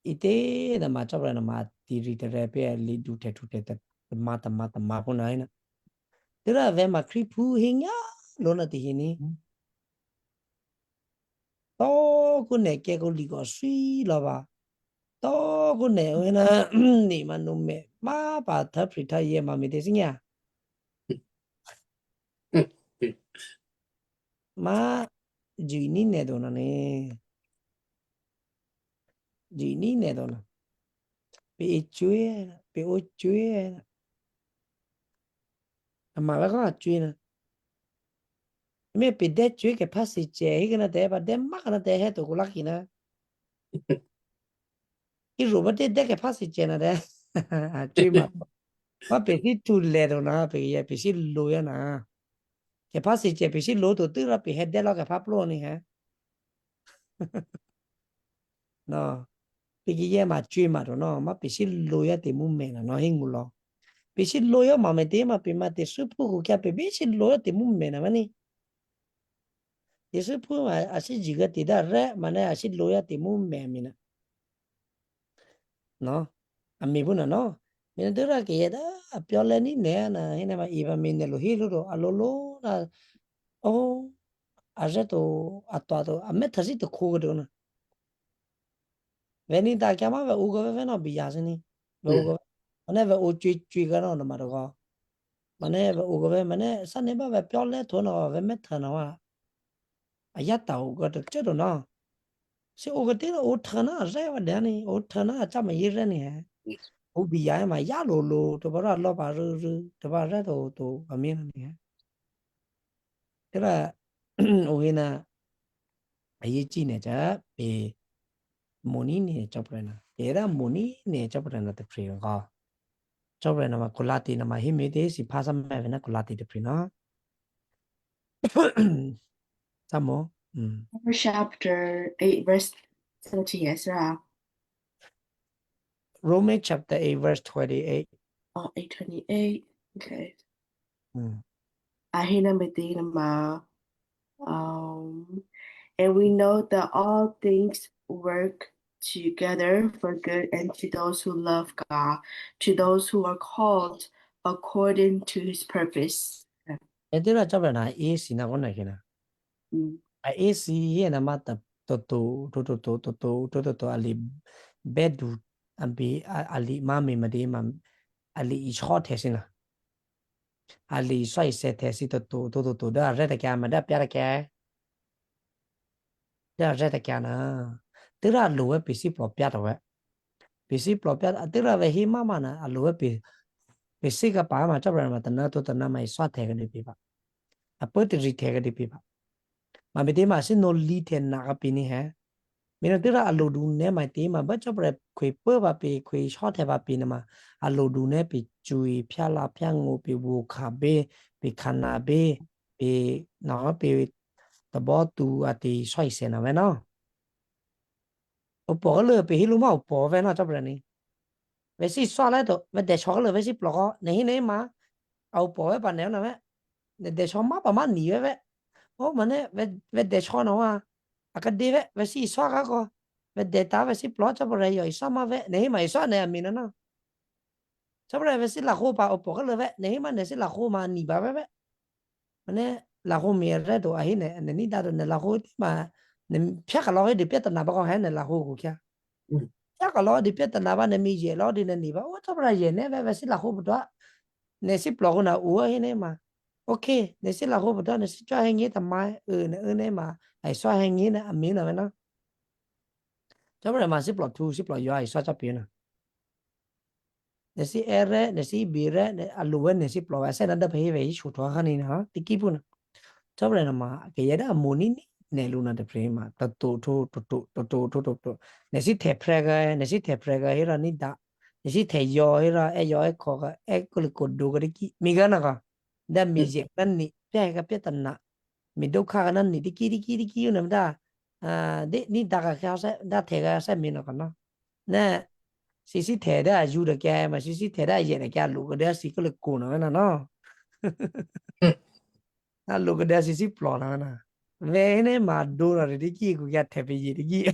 Ite na ma chapra na ma tiri te re pe li du te tu te te ma ta ma ta ma pu na ina. Tira ve ma kri pu hinga lo na ti hini. To ku ne ke ko li ko sui lo ba. To ku ne o na ni ma nu me ma pa ta pri ta ye ma mi te sinya. Ma jui ni ne do na ne. Jui ni ne do na. Pe e chue, pe o chue. Ama ga ga chue na. Me pe de chue ke pasi che, hi na de ba de ma na de he to ku la ki na. I ro ba de de ke pasi che na de. A chue ma. Ma pe ki tu le do na, pe ye pe si lo ya na. Ke pasi che pe si lo to tu ra pe he de lo ke pa plo ni he. No. Pe ki ye ma chue ma do no, ma pe si lo ya te mu me na no hingu lo. Pe si lo ya ma me te ma pe ma te su pu ku kya pe pe si lo ya te mu me na ma ni. Te su pu ma a si ji ga te da re ma ne a si lo ya te mu me mi na. No. A mi bu na no. Mi na dura ke ye da a pyo le ni ne na hi na ma i ba mi ne lo hi lo do a lo lo na. O a je to a to a to a me ta si to ku ga do na. Ve ni da kya ma ve u ga ve ve no bi ya si ni. Ve u ga ve. Ma ne ve u chui chui ga no no ma do ga. Ma ne ve u ga ve ma ne sa ne ba ve pyo le to na ve me ta na wa. A ya ta u ga to che do na. Si u ga ti na u ta na re wa de ni u ta na cha ma yi re ni he. U bi ya ma ya lo lo to ba ra lo ba ru ru to ba re to to a mi ni he. Tira u ina a yi chi ne cha pe moni ne cha pre na. Tira moni ne cha pre na te pre ga. Chopre nama kulati nama himi de si pasa me vena kulati de prina. Samo. Mm. Proverbs chapter eight, verse thirty-eight, right? Romans chapter eight, verse twenty-eight. Oh, eight twenty-eight. Okay. Mm. Ahina medina ma. Um, and we know that all things work together for good and to those who love God, to those who are called according to his purpose. Edira chopre na isi na kona kina. Mm. A isi ye na mata toto toto toto toto toto ali bedu ambi a- ali mami madi mam ali ishot hesina. Ali so ise tesi toto toto toto da reta kya ma da pyara kya. Da reta kya na. Tira luwe pisi plo pyara we. Pisi plo pyara tira we hi mama na a luwe pi pisi ka pa ma chopre ma tana to tana ma iso te ga di pipa. A poti ri te ga di pipa. Ma mi te ma si no li te na ka pini he. Mi no tira a lo du ne ma te ma ba chopre kwe pe ba pe kwe iso te ba pini ma. A lo du ne pe chui pya la pya ngo pe wo ka be pe kana be pe na pe ta bo tu a te iso ise na we no. Upo le pe hilu ma upo ve na chopre ni. Ve si so le to ve de chok le ve si plo ko ne hi ne ma. A upo ve pa ne na ve. Ne de chok ma pa ma ni ve ve. O ma ne ve ve de chok na wa. A ka de ve ve si so ka ko. Ve de ta ve si plo chopre yo iso ma ve ne hi ma iso ne a mi na na. Chopre ve si la ko pa upo le ve ne hi ma ne si la ko ma ni ba ve ve. Mane la ko mi re do a hi ne ne ni da do ne la ko ti ma ne pya ka lo di pya ta na ba ko he ne la ko ku kya. Mm. Pya ka lo di pya ta na ba ne mi je lo di ne ni ba o ta bra je ne ve ve si la ko bu do. Nesi plok na ua hene ma. Okay, nesi la hobo da nesi chwa hengi ta mai, eh, na, eh, ne ma. Ai swa hengi na amina mena. Chobra ma si plok tu, si plok yo ai swa cha pina. Nesi ere, nesi bire, ne aluwe, nesi plok, ese na da pe ve isu to hani na, tiki puna. Chobra na ma, ke ya da moni ni, ne luna de prima. To to to to to to to to to to. Nesi te prega, nesi te prega hira ni da. Nesi te yo hira, e yo e koga, e kuli kodu ga ki. Mi ga na ga. Da mi je nan ni, pe ga pe ta na. Mi do ka ga nan ni, diki, diki, diki, yu na da. Ah, de, ni da ga ka sa, da te ga sa mi na ka na. Ne, si si te da ju da ke, ma si si te da ye da ke lu ga da si kuli ko na na no. Na lu ga da si si plok na na. Ve ne ma do na de ki ku ya te pe ye de ki.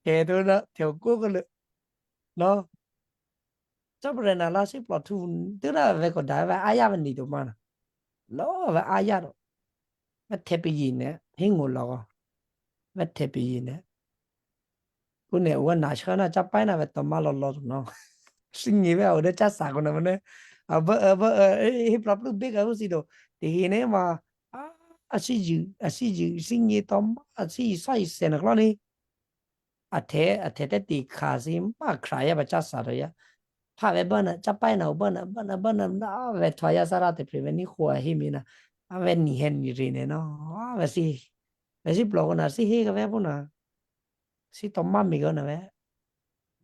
Te do na, te ko ko le. No. Chobra na la si plok tu, tu na ve ko da ve aya ve ni do mana. Lo ve aya do. Ve te pe ye ne, hingu lo go. Ve te pe ye ne. Kune ua na shana cha pai na ve to malo lo no. Singi ve o de cha sa ko na mane. Aba, aba, eh, hi plok pluk big a si do. Te hi ne ma, ah, a si ju, a si ju, singi to ma, a si sa i se na klo ni. A te, a te te ti ka si ma kra ya ba cha sa do ya. Pa ve bana, cha pai na bana, bana, bana, na ve to ya sa ra te pre ve ni hua hi mi na. A ve ni hen ni ri ne no. A ve si, ve si plok na si hi ka ve bu na. Si to ma mi go na ve.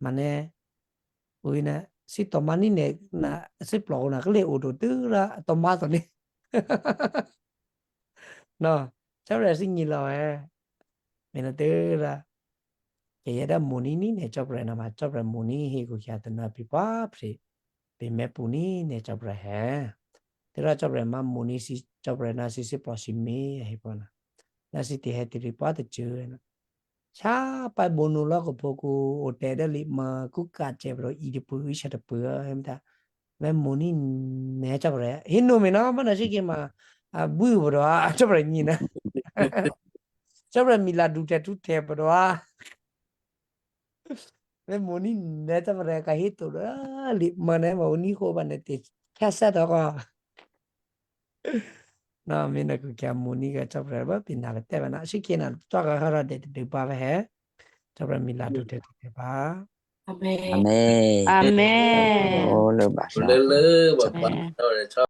Mane, uina, si to ma ni ne, na, si plok na kle u do tu ra, to ma to ni. No, chobra si ni lo e. Mina tu ra. Ke ya da moni ni ne chobra na ma chobra moni hi ku ya tu na pi pa pri. Pi me pu ni ne chobra he. Tu ra chobra ma moni si chobra na si si plok si mi he po na. Na si ti he ti ri pa tu chu na. Sa pa bonu la ko poku o te da li ma ku ka che bro i di pu i sha da pu em ta. Ve moni ne cha bro. Hinu mi na ma na shi ki ma a bu bro a cha bro ni na. Cha bro mi la du te tu te bro a. Ve moni ne cha bro ka hitu da li ma ne ma uni ko ba ne te. Ka sa da ko. Na mina ku kia moni ka chapra ba pina la te ba na shi kina to ka hara de de ba he. Chapra mi la du de de ba. Amen. Amen. Amen. Oh, lo ba sa. Lele, ba, ba, Amen.